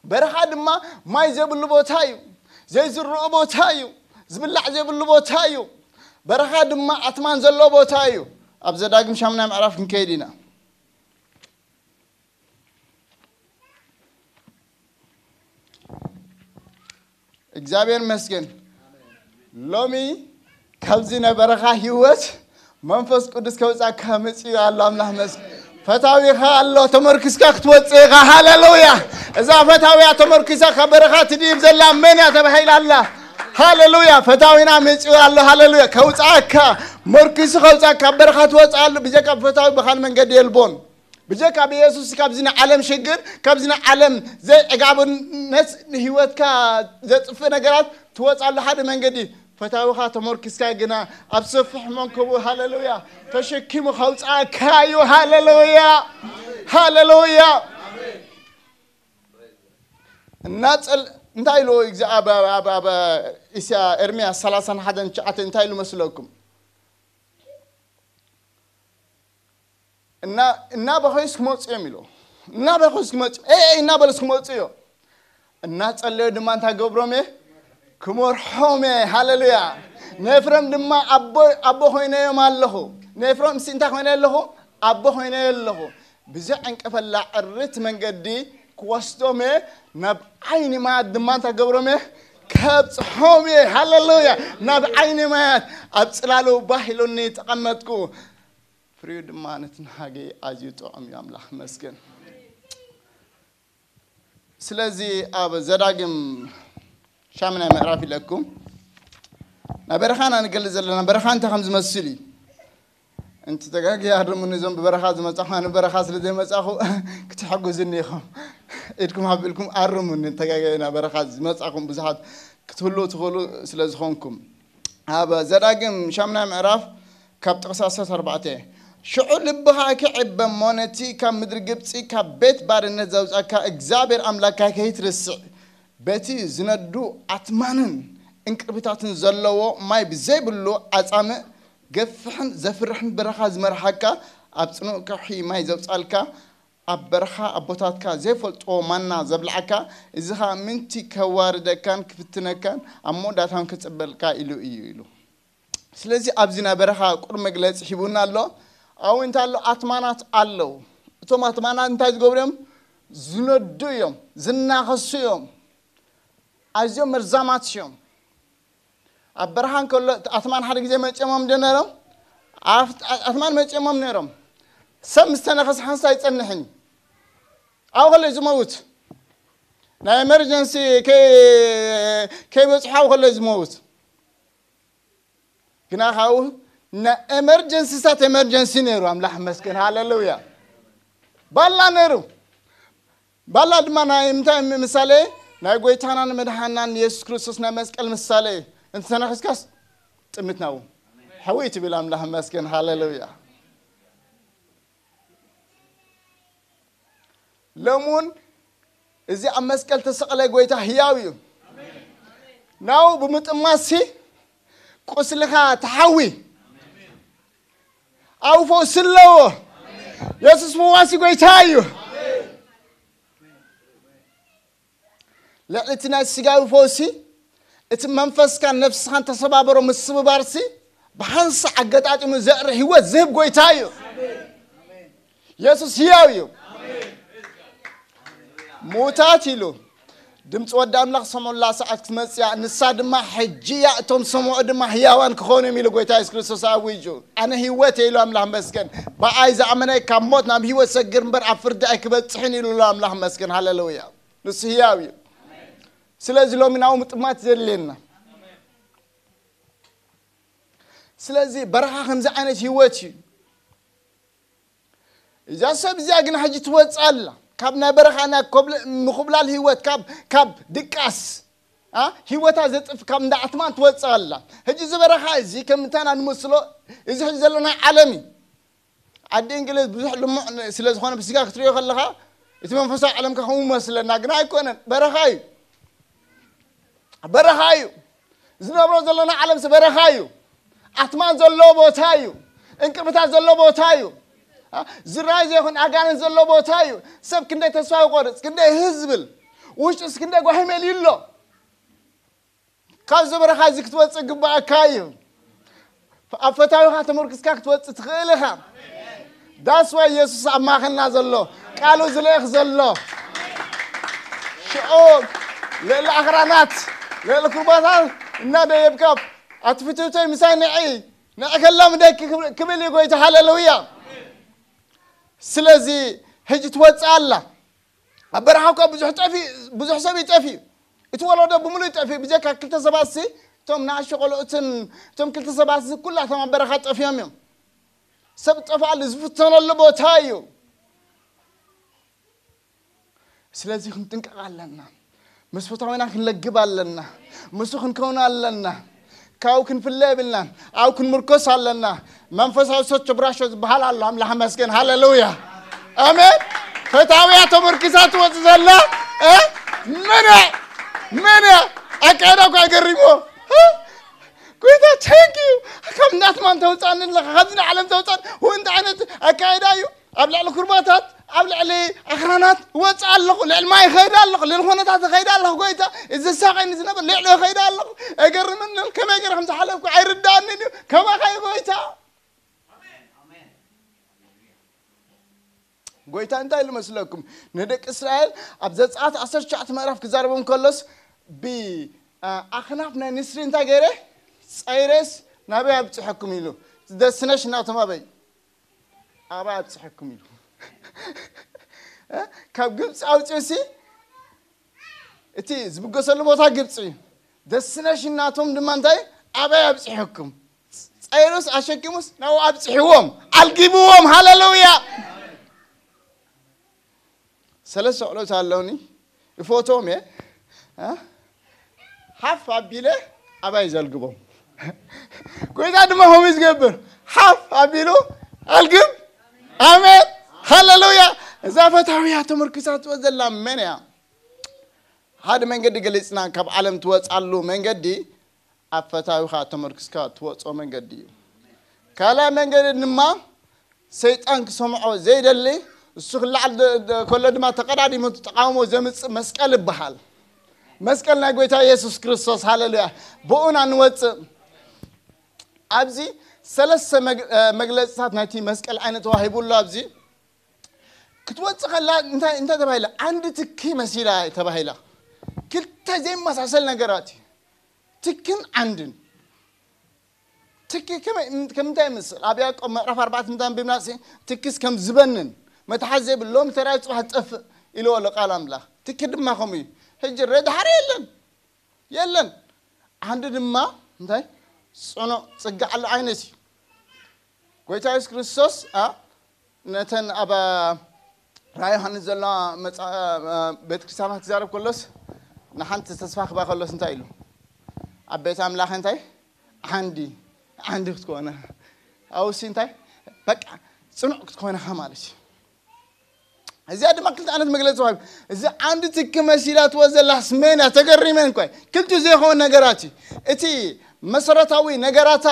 በረኻ ድማ ማይ ዘይብሉ ቦታ እዩ። ዘይዝርኡ ቦታ እዩ። ዝብላዕ ዘይብሉ ቦታ እዩ። በረኻ ድማ ኣትማን ዘለዎ ቦታ እዩ። ኣብ ዘዳግም ሻምናይ ምዕራፍ ክንከይድ ኢና። እግዚኣብሔር መስገን። ሎሚ ካብዚ ናይ በረኻ ህይወት መንፈስ ቅዱስ ከውፃካ መፅዩ ኣሎ። ኣምላኽ መስገን። ፈታዊኻ ኣሎ። ተመርኪስካ ክትወፅእ ኢኻ። ሃሌሉያ። እዛ ፈታዊያ ተመርኪሳ ካብ በረኻ ትድይብ ዘላ መን እያ ተባሂላ ኣላ? ሃሌሉያ። ፈታዊና መፅዩ ኣሎ። ሃሌሉያ። ከውፃካ፣ መርኪሱ ከውፃካ፣ ካብ በረኻ ትወፅእ ኣሎ። ብጀካ ፈታዊ ብኻል መንገዲ የልቦን። ብጀካ ብየሱስ ካብዚ ናይ ዓለም ሽግር፣ ካብዚ ናይ ዓለም ዘይዕጋብነት፣ ንህይወትካ ዘጥፍእ ነገራት ትወፃሉ ሓደ መንገዲ ፈታዊኻ ተመርኪስካ ግና ኣብ ሰፊሕ መንከቡ፣ ሃሌሉያ፣ ተሸኪሙ ከውፃእካ እዩ። ሃሌሉያ። ሃሌሉያ። እናፀል እንታይ ኢሉ? ኣብ ኢስያ ኤርምያስ ሰላሳን ሓደን ትሽዓተ እንታይ ኢሉ መስለኩም? እና እናበኸዩስ ክመፁ እዮም ኢሉ። እናበኸዩስ ክመፁ፣ ኤ እናበሉስ ክመፁ እዮም። እናፀለዩ ድማ እንታይ ገብሮም እየ? ክመርሖም እየ። ሃሌሉያ። ንኤፍሬም ድማ ኣቦ ኣቦ ኮይነዮም ኣለኹ። ንኤፍሬም ሲ እንታይ ኮይነ ኣለኹ? ኣቦ ኮይነዮ ኣለኹ። ብዘይ ዕንቀፈላ ዕርት መንገዲ ክወስዶም እየ። ናብ ዓይኒ ማያት ድማ እንታይ ገብሮም እየ? ከብፅሖም እየ። ሃሌሉያ። ናብ ዓይኒ ማያት ኣብ ፅላሉ ባህ ኢሉኒ ተቐመጥኩ። ፍሪኡ ድማ ነቲ ንሃገይ ኣዝዩ ጥዑም እዩ። ኣምላኽ መስገን። ስለዚ ኣብ ዘዳግም ሻምናይ ምዕራፍ ኢለኩም ናይ በረኻና ንገልጽ ዘለና በረኻ እንታይ ከም ዝመስል እዩ። እንተ ተጋግየ ኣርሙኒ። እዞም ብበረኻ ዝመጻኹ፣ ኣነ በረኻ ስለ ዘይመጻኹ ክትሕግዙኒ ኢኹም። ኢድኩም ኣቢልኩም ኣርሙኒ። እንተ ተጋግየ ናብ በረኻ ዝመጻኹም ብዙሓት ክትህልዉ ትኽእሉ ስለ ዝኾንኩም። ኣብ ዘዳግም ሻምናይ ምዕራፍ ካብ ጥቕሲ ዓሰርተ ኣርባዕተ፣ ሽዑ ልብኻ ክዕበ እሞ ነቲ ካብ ምድሪ ግብጺ ካብ ቤት ባርነት ዘውጻካ እግዚኣብሔር ኣምላካ ከይትርስዕ፣ በቲ ዝነዱ ኣትማንን እንቅርቢታትን ዘለዎ ማይ ብዘይብሉ ኣጻምእ ገፍሕን ዘፍርሕን በረኻ ዝመርሓካ፣ ኣብ ጽኑዕ ከውሒ ማይ ዘውጻልካ፣ ኣብ በረኻ ኣቦታትካ ዘይፈልጥዎ ማና ዘብልዓካ፣ እዚ ኸኣ ምእንቲ ከዋርደካን ክፍትነካን ኣብ መወዳእታን ክጽበልካ ኢሉ እዩ ኢሉ። ስለዚ ኣብዚ ናይ በረኻ ቁር መግለጺ ሂቡና ኣሎ። ኣብኡ እንታይ ኣሎ? ኣትማናት ኣለዉ። እቶም ኣትማናት እንታይ ዝገብሩ እዮም? ዝነዱ እዮም፣ ዝናኸሱ እዮም፣ ኣዝዮም መርዛማት እዮም። ኣብ በረኻ እንከሎ ኣትማን ሓደ ግዜ መጺኦሞም ዶ ነይሮም? ኣፍ- ኣትማን መጺኦሞም ነይሮም። ሰብ ምስ ተነኸሰ ሓንሳ ኣይጸንሕን እዩ። ኣብኡ ከሎ እዩ ዝመውት። ናይ ኤመርጀንሲ ከይ- ከይበጽሖ ኣብኡ ከሎ እዩ ዝመውት። ግና ካብኡ ናይ ኤመርጀንሲታት ኤመርጀንሲ ነይሩ። ኣምላኽ መስገን። ሃሌሉያ። ባላ ነይሩ። ባላ ድማ ናይ እንታይ ምሳሌ? ናይ ጎይታናን መድሓናን የሱስ ክርስቶስ ናይ መስቀል ምሳሌ። እንተተነኺስካስ ጥምት ናው ሕውይ ትብል። ኣምላኽ መስገን። ሃሌሉያ። ሎሙን እዚ ኣብ መስቀል ተሰቕለ ጎይታ ህያው እዩ። ናው ብምጥማሲ ቁስልኻ ተሓዊ። ኣብኡ ፈውሲ ኣለዎ። የሱስ ፈዋሲ ጎይታ እዩ። ልዕሊ እቲ ናይ ስጋዊ ፈውሲ፣ እቲ መንፈስካን ነፍስኻን ተሰባበሮ ምስብባርሲ፣ ብሓንሳእ ኣገጣጢሙ ዘዕሪ ህይወት ዝህብ ጎይታ እዩ። የሱስ ህያው እዩ። ሙታት ኢሉ፣ ድምፂ ወዲ ኣምላኽ ዝሰምዑላ ሰዓት ክትመፅያ፣ ንሳ ድማ ሕጂ እያ፣ እቶም ዝሰምዑ ድማ ህያዋን ክኾኑ እዮም ኢሉ ጎይታ የሱስ ክርስቶስ ኣዊጁ። ኣነ ህይወት እየ ኢሉ ኣምላኽ መስገን። ብኣይ ዝኣመነ ካብ ሞት ናብ ህይወት ሰግር እምበር ኣብ ፍርዲ ኣይክበፅሕን ኢሉ ኣሎ ኣምላኽ መስገን። ሃሌሉያ። ንሱ ህያው እዩ። ስለዚ ሎሚ ናብኡ ምጥማት ዘድልየና። ስለዚ በረኻ ከምዚ ዓይነት ህይወት እዩ። እዛ ሰብ እዚኣ ግን ሕጂ ትወፅእ ኣላ ካብ ናይ በረኻ ናይ ኮብለ- ምኹብላል ህይወት፣ ካብ ካብ ድቃስ፣ ኣ፣ ህይወታ ዘጥፍ ካብ እንዳ ኣትማን ትወፅእ ኣላ። ሕጂ እዚ በረኻ እዚ ከም እንታና ንመስሎ፣ እዚ ሕጂ ዘለና ዓለም እዩ። ዓዲ እንግሊዝ ብዙሕ ልሙዕ ን- ስለ ዝኾነ ብስጋ ክትሪኦ ከለኻ እቲ መንፈሳዊ ዓለም ከ ከምኡ መስለና፣ ግን ኣይኮነን። በረኻ እዩ። በረኻ እዩ። ዝነብሮ ዘለና ዓለም በረኻ እዩ። ኣትማን ዘሎ ቦታ እዩ። እንቅብታት ዘሎ ቦታ እዩ። ኣ፣ ዝራይ ዘይኹን ኣጋንንት ዘሎ ቦታ እዩ። ሰብ ክንደይ ተስፋ ይቆርጽ፣ ክንደይ ህዝብል፣ ውሽጡስ ክንደይ ጓሂመል ይሎ። ካብዚ በረኻ እዚ ክትወፅእ ግባኣካ እዩ። ኣብ ፈታዊኻ ተመርክስካ ክትወፅእ ትኽእል ኢኻ። ዳስ ዋይ የሱስ ኣብ ማእኸልና ዘሎ፣ ቃሉ ዝልእኽ ዘሎ። ሽዑ ልዕሊ ኣኽራናት፣ ልዕሊ ኩርባታት እናደየብካ፣ ኣትፍትውተይ ምሳይ ንዒ፣ ንዒ ከላምደኪ ክብል እዩ ጎይታ። ሃሌሉያ። ስለዚ ሕጂ ትወፅእ ኣላ። ኣብ በረኻ እኳ ብዙሕ ጠፊ ብዙሕ ሰብ ይጠፊ እዩ። እቲ ወለዶ ብምሉእ ይጠፊ እዩ። ብጀካ ክልተ ሰባት ሲ፣ እቶም ንኣሽቱ ቆልዑትን እቶም ክልተ ሰባት ሲ ኩላቶም ኣብ በረኻ ጠፊኦም እዮም። ሰብ ጠፋሉ ዝፍተነሉ ቦታ እዩ። ስለዚ ክንጥንቀቕ ኣለና። ምስ ፈታዊና ክንለግብ ኣለና። ምስኡ ክንከውን ኣለና። ካብኡ ክንፍለ የብልናን። ኣብኡ ክንምርኮስ ኣለና። መንፈሳዊ ሰቾ ብራሾ ዝበሃል ኣሎ። ኣምላኽ መስገን። ሃሌሉያ። ኣሜን። ፈታውያ ተመርኪሳ ትወጽእ ዘላ፣ እ? መን እያ? መን እያ? ኣካይዳ እኳ ይገርሞ። እ? ጎይታ፣ thank you። ካብ ናትማን ተውጻኒ ኣለኻ፣ ካብዚ ንዓለም ተውጻን። እንታይ ዓይነት ኣካይዳ እዩ? ኣብ ልዕሊ ኩርባታት፣ ኣብ ልዕሊ ኣኽራናት እወጽእ ኣለኹ፣ ልዕሊ ማይ እኸይድ ኣለኹ፣ ልዕሊ ኾነታት እኸይድ ኣለኹ። ጎይታ፣ እዚ ዝሳቐኒ ዝነበር ልዕሊ እኸይድ ኣለኹ። እገርመኒ፣ ከመይ ገይረ ከም ዝሓለፍኩ ኣይርዳእንን እዩ። ከማኻ እዩ ጎይታ። ጎይታ እንታይ ኢሉ መስለኩም? ንደቂ እስራኤል ኣብ ዘጸኣት ዓሰርተ ትሽዓተ ምዕራፍ ክዛረቦም ከሎስ፣ ብ-፣ ኣ-፣ ኣኽናፍ ናይ ንስሪ እንታይ ገይረ? ጸይረስ ናበይ ኣብጽሐኩም ኢሉ። ደስነሽ እናቶም ኣበይ? ኣበይ ኣብጽሐኩም ኢሉ። እ? ካብ ግብጺ ኣውጺኡሲ፣ እቲ ዝብገሰሉ ቦታ ግብጺ እዩ። ደስነሽ እናቶም ድማ እንታይ? ኣበይ ኣብጽሐኩም? ጸይሩስ ኣሸኪሙስ ናብኡ ኣብጽሕዎም፣ ኣልጊብዎም። ሃሌሉያ። ሰለስተ ቆልዑት ኣለውኒ፣ ይፈትዎም እየ። እ? ሓፍ ኣቢለ ኣባይ ዘልግቦም። ጎይታ ድማ ከምኡ እዩ ዝገብር። ሓፍ ኣቢሉ ኣልግብ። ኣሜን። ሃሌሉያ። እዛ ፈታውያ ተመርኪሳ ትወ ዘላ መን እያ? ሓደ መንገዲ ገሊጽና፣ ካብ ዓለም ትወጻሉ መንገዲ ኣብ ፈታዊኻ ተመርኪስካ ትወጾ መንገዲ እዩ። ካልኣይ መንገዲ ድማ ሰይጣን ክሰምዖ ዘይደሊ፣ እሱ ክለዓል ደ-፣ ደ-፣ ከሎ ድማ ተቐዳዲሙ ተቃውሞ ዘምጽእ መስቀል ይበሃል። መስቀል ናይ ጎይታ ኢየሱስ ክርስቶስ፣ ሃሌሉያ። ብኡና ንወጽእ። ኣብዚ ሰለስተ መግ-፣ እ፣ መግለጽታት ናይቲ መስቀል ዓይነት ተዋሂቡ ኣሎ። ኣብዚ ክትወጽእ ከላ እንታይ፣ እንታይ ተባሂላ? ዓንዲ ትኪ መሲላ ተባሂላ። ክልተ ዘይመሳሰል ነገራት እዩ። ትክን ዓንድን። ትኪ ከመይ፣ ከም እንታይ ይመስል? ኣብ ያዕቆብ ምዕራፍ ኣርባዕተ እንተ ኣንቢብና ሲ፣ ትኪስ ከም ዝበንን መትሓዚ ዘይብሉ ሎሚ ተራእዩ ጽባሕ ዝጠፍእ ኢልዎ ኣሎ ቃል ኣምላኽ። ትኪ ድማ ከምኡ እዩ። ሕጂ ረ-፣ ድሓር የለን። የለን። ዓንዲ ድማ እንታይ? ጽኑዕ ጽግዕ ኣሎ ዓይነት እዩ። ጎይታ የሱስ ክርስቶስ፣ ኣ፣ ነተን ኣብ ራእይ ዮሃንስ ዘለዋ መጻ-፣ እ፣ ቤተ ክርስቲያናት ክዛረብ ከሎስ፣ ንሓንቲ ተስፋ ክባ ከሎስ እንታይ ኢሉ? ኣብ ቤት ኣምላኽ እንታይ? ዓንዲ፣ ዓንዲ ክትኮነ። ኣውሲ እንታይ? በቃ፣ ጽኑዕ ክትኮነ ኢኻ ማለት እዩ። እዚኣ ድማ ክልተ ዓይነት መግለጺ ተዋሂቡ። እዚ ዓንዲ ትኪ መሲላትዎ ዘላስ መን እያ? ተገሪመን እኳ። ክልቲኡ ዘይኸውን ነገራት እዩ። እቲ መሰረታዊ ነገራታ፣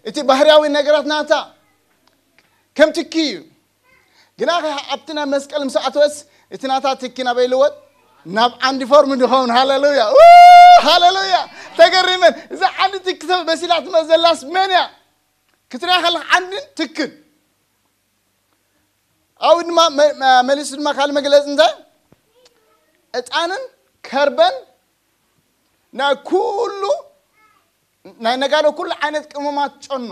እቲ ባህርያዊ ነገራት ናታ ከም ትኪ እዩ። ግና ከ ኣብቲ ናይ መስቀል ምስ ኣተወስ፣ እቲ ናታ ትኪ ናበይ ልወጥ? ናብ ዓንዲ ፎርም ድኸውን። ሃሌሉያ! ው! ሃሌሉያ! ተገሪመን። እዛ ዓንዲ ትኪ መሲላትዎ ዘላስ መን እያ? ክትሪኣ ከለኻ ዓንድን ትክን። ኣብኡ ድማ መ-፣ መ-፣ መሊሱ ድማ ካልእ መግለጺ እንታይ? ዕጣንን ከርበን ናይ ኩሉ ናይ ነጋዶ ኩሉ ዓይነት ቅመማት ጨኑ።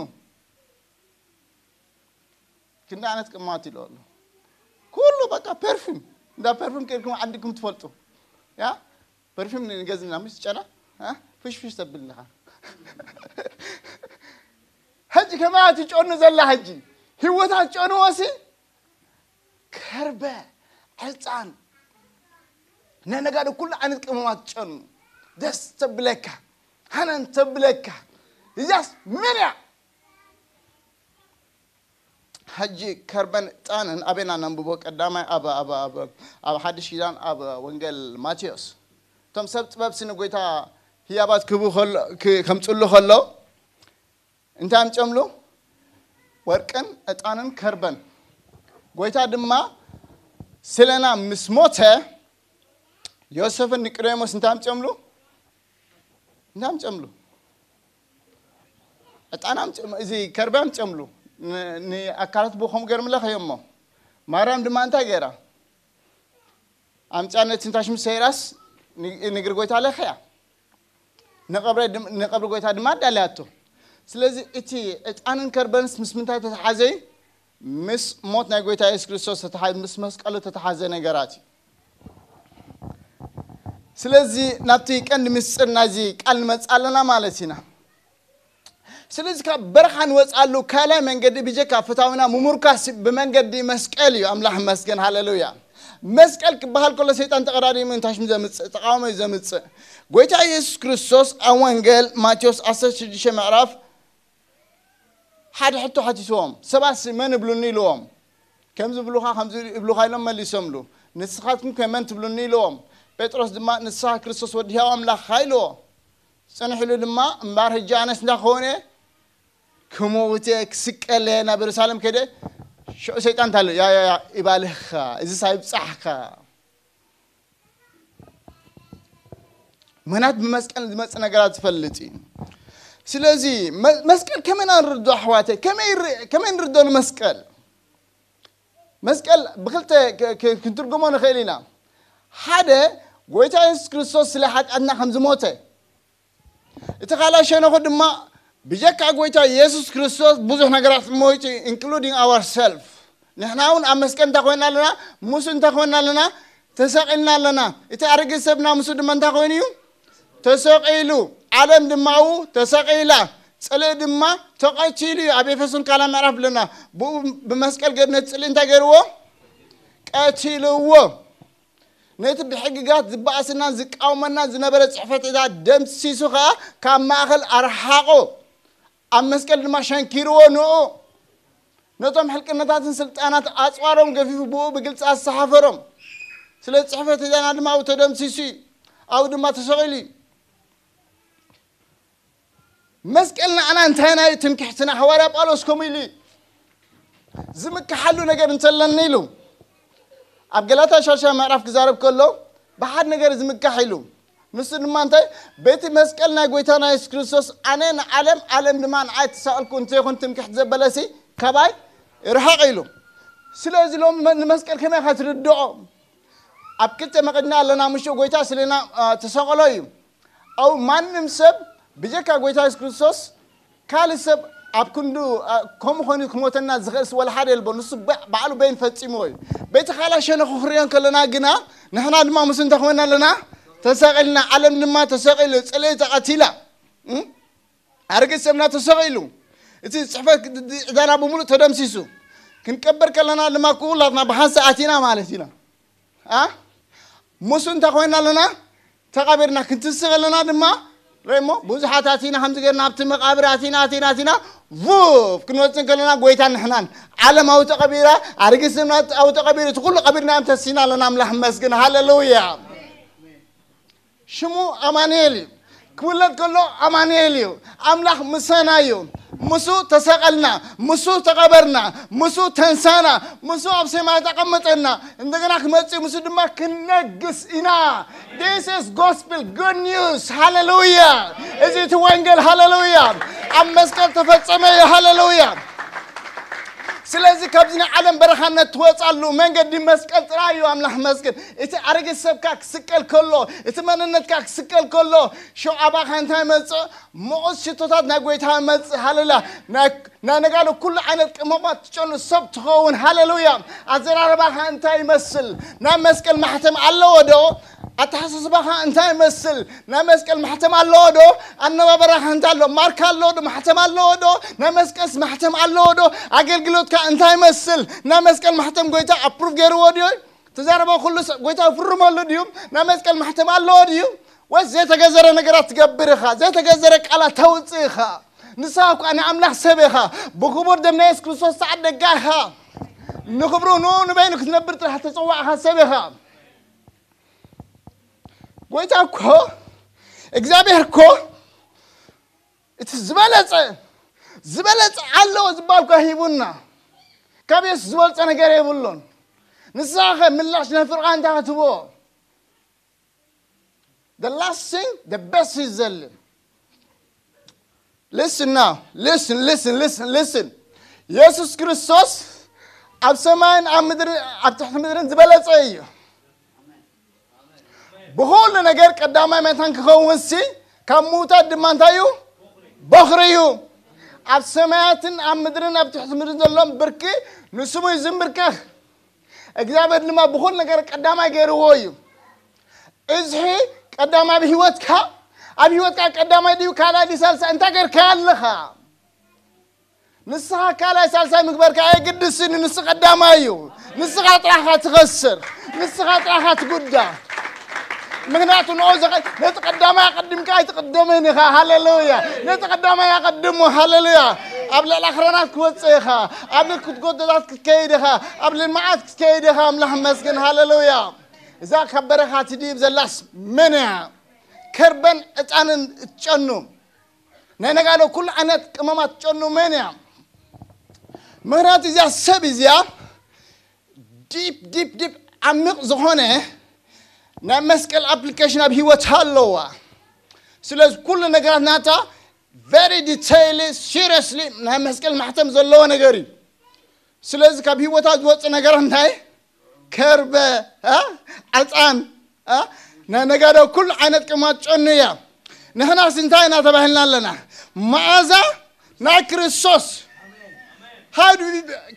ክንዲ ዓይነት ቅመማት ኢሉ ኣሎ። ኩሉ በቃ ፐርፊም፣ እንዳ ፐርፊም ከድኩም ዓዲኩም ትፈልጡ። ያ ፐርፊም ንገዝና ምስ ጨና ፍሽፍሽ ተብል ኣለኻ። ሕጂ ከማያ ትጨኑ ዘላ ሕጂ ህይወታት ጨኑ ወሲ ከርበ ዕፃን ናይ ነጋዶ ኩሉ ዓይነት ቅመማት ጨኑ ደስ ተብለካ ሃነን ተብለካ እያስ ምን እያ? ሕጂ ከርበን ዕፃንን ኣበና ነንብቦ ቀዳማይ ኣብ ኣብ ኣብ ኣብ ሓድሽ ኪዳን ኣብ ወንጌል ማቴዎስ እቶም ሰብ ጥበብ ስኒ ጎይታ ህያባት ክቡ ከምፅሉ ከሎ እንታይ ኣምፅኦምሉ? ወርቅን ዕጣንን ከርበን። ጎይታ ድማ ስለና ምስ ሞተ ዮሴፍን ኒቆዴሞስ እንታይ ኣምፅኦምሉ? እንታይ ኣምፅኦምሉ? ዕጣን ኣምፅኦም፣ እዚ ከርበ ኣምፅኦምሉ። ንኣካላት ብኸም ገርምለ ከየሞ ማርያም ድማ እንታይ ገይራ? ኣምፅያ ነቲ ንታሽሚ ሰይራስ ንግሪ ጎይታ ለኸያ ንቐብሪ ጎይታ ድማ ኣዳለያቶ። ስለዚ እቲ ዕጣንን ከርበንስ ምስ ምንታይ ተተሓዘ እዩ? ምስ ሞት ናይ ጎይታ የሱስ ክርስቶስ ምስ መስቀሉ ተተሓዘ ነገራት እዩ። ስለዚ ናብቲ ቀንዲ ምስጢር ናይዚ ቃል ንመፅእ ኣለና ማለት ኢና። ስለዚ ካብ በረኻ ንወፅኣሉ ካልኣይ መንገዲ ብጀካ ፍታዊና ምሙርካስ ብመንገዲ መስቀል እዩ። ኣምላኽ መስገን ሃለሉያ። መስቀል ክበሃል ከሎ ሰይጣን ተቐዳዲሙ እንታይ ሽም ዘምፅእ ተቃውሞ እዩ ዘምፅእ። ጎይታ ኢየሱስ ክርስቶስ ኣብ ወንጌል ማቴዎስ ዓሰርተ ሽዱሽተ ምዕራፍ ሓደ ሕቶ ሓቲትዎም። ሰባት መን እብሉኒ ኢልዎም። ከምዚ ብሉኻ ከምዚ እብሉኻ ኢሎም መሊሶምሉ። ንስኻትኩም ከ መን ትብሉኒ ኢልዎም። ጴጥሮስ ድማ ንስኻ ክርስቶስ ወዲ ሕያው ኣምላኽ ኢልዎ። ፅንሕሉ ድማ እምባር ሕጂ ኣነስ እንዳኾነ ክመውት ክስቀለ ናብ የሩሳሌም ከደ ሽዑ ሰይጣን ታለ ያ ያ ያ ይባልህኻ እዚ ሳይብፃሕካ መናት ብመስቀል ዝመፅ ነገራት ዝፈልጥ እዩ። ስለዚ መስቀል ከመይ ንርዶ ኣሕዋተ ከመይ ንርዶ ንመስቀል? መስቀል ብክልተ ክትርጉሞ ንኽእል ኢና። ሓደ ጎይታ የሱስ ክርስቶስ ስለ ሓጢኣትና ከም ዝሞተ እቲ ካልኣይ ሸነኹ ድማ ብጀካ ጎይታ የሱስ ክርስቶስ ብዙሕ ነገራት ሞይቱ including our self። ንሕና እውን ኣብ መስቀል እንታይ ኮይና ኣለና? ሙሱ እንታይ ኮይና ኣለና? ተሰቒልና ኣለና። እቲ ኣረጊት ሰብና ሙሱ ድማ እንታይ ኮይኑ እዩ? ተሰቒሉ። ዓለም ድማ ው ተሰቒላ። ጽልኢ ድማ ተቐቲሉ እዩ። ኣብ ኤፌሶን ካልኣይ ምዕራፍ ኣለና። ብኡ ብመስቀል ገድ ነቲ ጽልኢ እንታይ ገይርዎ? ቀቲልዎ። ነቲ ብሕግጋት ዝበኣስና ዝቃወመና ዝነበረ ጽሕፈት እዛ ደምሲሱ ኸኣ ካብ ማእኸል ኣርሓቆ። ኣብ መስቀል ድማ ሸንኪርዎ ንኡ ነቶም ሕልቅነታትን ስልጣናት ኣጽዋሮም ገፊፉ ብኡ ብግልጺ ኣሰሓፈሮም። ስለ ጽሕፈት እዛና ድማ ኣብኡ ተደምሲሱ እዩ። ኣብኡ ድማ ተሰቒሉ እዩ። መስቀል ንዓና እንታይ ናይ ትምክሕትና? ሃዋርያ ጳውሎስ ከምኡ ኢሉ እዩ። ዝምክሓሉ ነገር እንተለኒ ኢሉ ኣብ ገላትያ ሻሻ ምዕራፍ ክዛረብ ከሎ ብሓድ ነገር ዝምካሕ ኢሉ። ንሱ ድማ እንታይ? በቲ መስቀል ናይ ጎይታና የሱስ ክርስቶስ ኣነ ንዓለም፣ ዓለም ድማ ንዓይ ተሳቕልኩ እንተይኹን ትምክሕቲ ዘበለሲ ካባይ ርሓቕ ኢሉ። ስለዚ ሎም ንመስቀል ከመይ ኢኻ ትርድኦ? ኣብ ክልተ መቐድና ኣለና። ምሽ ጎይታ ስለና ተሰቐሎ እዩ። ኣው ማንም ሰብ ብጀካ ጎይታ የሱስ ክርስቶስ ካልእ ሰብ ኣብ ክንዱ ከምኡ ኮይኑ ክሞተና ዝኽእልስ ወላ ሓደ የልቦ። ንሱ ባዕሉ በይን ፈጺምዎ እዩ። በቲ ካልኣይ ሸነኹ ክርእዮ ከለና ግና ንሕና ድማ ምስ እንታይ ኮይና ኣለና? ተሰቒልና። ዓለም ድማ ተሰቒሉ፣ ጽልኢ ተቐቲላ። ኣርግጽ ሰብና ተሰቒሉ። እቲ ጽሕፈት ዕዳና ብምሉእ ተደምሲሱ። ክንቀበር ከለና ድማ ኩላትና ብሓንሳ ኣቲና ማለት ኢና። ኣ? ሙሱ እንታይ ኮይና ኣለና? ተቐቢርና። ክንትስእ ከለና ድማ ርእሞ ብዙሓት ኣቲና ከምዚ ገርና ኣብቲ መቓብር ኣቲና ኣቲና ኣቲና ቡፍ ክንወፅእ ከለና ጎይታ ንሕናን ዓለም ኣው ተቐቢራ ኣርግስና ኣው ተቐቢሩ እቲ ኩሉ ቀቢርና እዮም ተሲና ኣለና። ኣምላኽ መስግን። ሃሌሉያ። ሽሙ ኣማኑኤል እዩ። ክውለድ ከሎ ኣማኑኤል እዩ። ኣምላኽ ምሳና እዩ። ምሱ ተሰቐልና፣ ምሱ ተቐበርና፣ ምሱ ተንሳና፣ ምሱ ኣብ ሰማይ ተቐመጠና። እንደገና ክመጽእ ምሱ ድማ ክነግስ ኢና። This is gospel good news. ሃሌሉያ። እዚ እቲ ወንጌል። ሃሌሉያ። ኣብ መስቀል ተፈጸመ እዩ። ሃሌሉያ። ስለዚ ካብዚ ናይ ዓለም በረኻነት ትወፃሉ መንገዲ መስቀል ጥራይ እዩ። ኣምላኽ መስገን። እቲ ኣረጊት ሰብካ ክስቀል ከሎ፣ እቲ መንነትካ ክስቀል ከሎ፣ ሽዑ ኣባኻ እንታይ መፅእ? ምዑዝ ሽቶታት ናይ ጎይታ መፅእ። ሃሌሉያ። ናይ ናይ ነጋዶ ኩሉ ዓይነት ቅመማት ትጨኑ ሰብ ትኸውን። ሃሌሉያ። ኣዘራረባኻ እንታይ ይመስል? ናይ መስቀል ማሕተም ኣለዎ ዶ? ኣተሓሳስባኻ እንታይ ይመስል? ናይ መስቀል ማሕተም ኣለዎ ዶ? ኣነባበራኻ እንታይ ኣሎ? ማርካ ኣለዎ ዶ? ማሕተም ኣለዎ ዶ? ናይ መስቀልስ ማሕተም ኣለዎ ዶ? ኣገልግሎትካ እንታይ ይመስል? ናይ መስቀል ማሕተም ጎይታ ኣፕሩቭ ገይርዎ ድዩ? ተዛረበ ኩሉ ሰብ ጎይታ ይፍርመሉ ድዩ? ናይ መስቀል ማሕተም ኣለዎ ድዩ? ወይስ ዘይተገዘረ ነገራት ትገብር ኢኻ? ዘይተገዘረ ቃላት ተውፅእ ኢኻ? ንስኻ እኳ ንኣምላኽ ሰብ ኢኻ። ብክቡር ደም ናይ የሱስ ክርስቶስ ተዓደጋ ኢኻ። ንክብሩ ንኡ ንበይኑ ክትነብር ጥራሕ ተፀዋዕኻ ሰብ ኢኻ። ጎይታ እኮ እግዚኣብሔር እኮ እቲ ዝበለፀ ዝበለፀ ኣለዎ ዝበሃል እኳ ሂቡና። ካብ የሱስ ዝበልፀ ነገር የብሉን። ንስኻ ኸ ምላሽ ናይ ፍርቓ እንታይ ክትህቦ? The last thing, the best ይዘሊ። Listen now. Listen, listen, listen, listen. የሱስ ክርስቶስ ኣብ ሰማይን ኣብ ምድሪ ኣብ ትሕቲ ምድርን ዝበለጸ እዩ። ብኹሉ ነገር ቀዳማይ መታን ክኸውን ሲ ካብ ምዉታት ድማ እንታይ እዩ? በኽሪ እዩ። ኣብ ሰማያትን ኣብ ምድርን ኣብ ትሕቲ ምድርን ዘሎም ብርኪ ንስሙ እዩ ዝምብርከኽ። እግዚኣብሔር ድማ ብኹሉ ነገር ቀዳማይ ገይርዎ እዩ። እዝሒ ቀዳማይ ኣብ ህይወትካ ኣብ ህይወትካ ቀዳማይ ድዩ ካልኣይ ድዩ ሳልሳይ እንታይ ገርካ ኣለኻ? ንስኻ ካልኣይ ሳልሳይ ምግበርካ ኣየግድስን። ንሱ ቀዳማይ እዩ። ንስኻ ጥራኻ ትኸስር። ንስኻ ጥራኻ ትጉዳ። ምክንያቱ ንኦ ዘኸ ነቲ ቀዳማይ ኣቐድምካ ኣይትቕደምን ኢኻ። ሃሌሉያ። ነቲ ቀዳማይ ኣቐድሞ። ሃሌሉያ። ኣብ ልዕሊ ኣኽራናት ክወፅእ ኢኻ። ኣብ ልክት ጎደታት ክትከይድ ኢኻ። ኣብ ልምዓት ክትከይድ ኢኻ። ኣምላኽ መስገን። ሃሌሉያ። እዛ ካብ በረኻ ትድይብ ዘላስ መን እያ? ከርበን ዕጣንን እትጨኑ ናይ ነጋዶ ኩሉ ዓይነት ቅመማት ትጨኑ መን እያ? ምክንያቱ እዚኣ ሰብ እዚኣ ዲፕ ዲፕ ዲፕ ዓሚቕ ዝኾነ ናይ መስቀል ኣፕሊኬሽን ኣብ ህይወት ኣለዋ። ስለዚ ኩሉ ነገራት ናታ very detail seriously ናይ መስቀል ማሕተም ዘለዎ ነገር እዩ። ስለዚ ካብ ህይወታ ዝወፅ ነገር እንታይ? ከርበ እ? ዕፃን እ? ናይ ነጋዶ ኩሉ ዓይነት ቅማት ጨኑ እያ። ንሕናስ እንታይ ኢና ተባሂልና ኣለና? መዓዛ ናይ ክርስቶስ ሃዱ።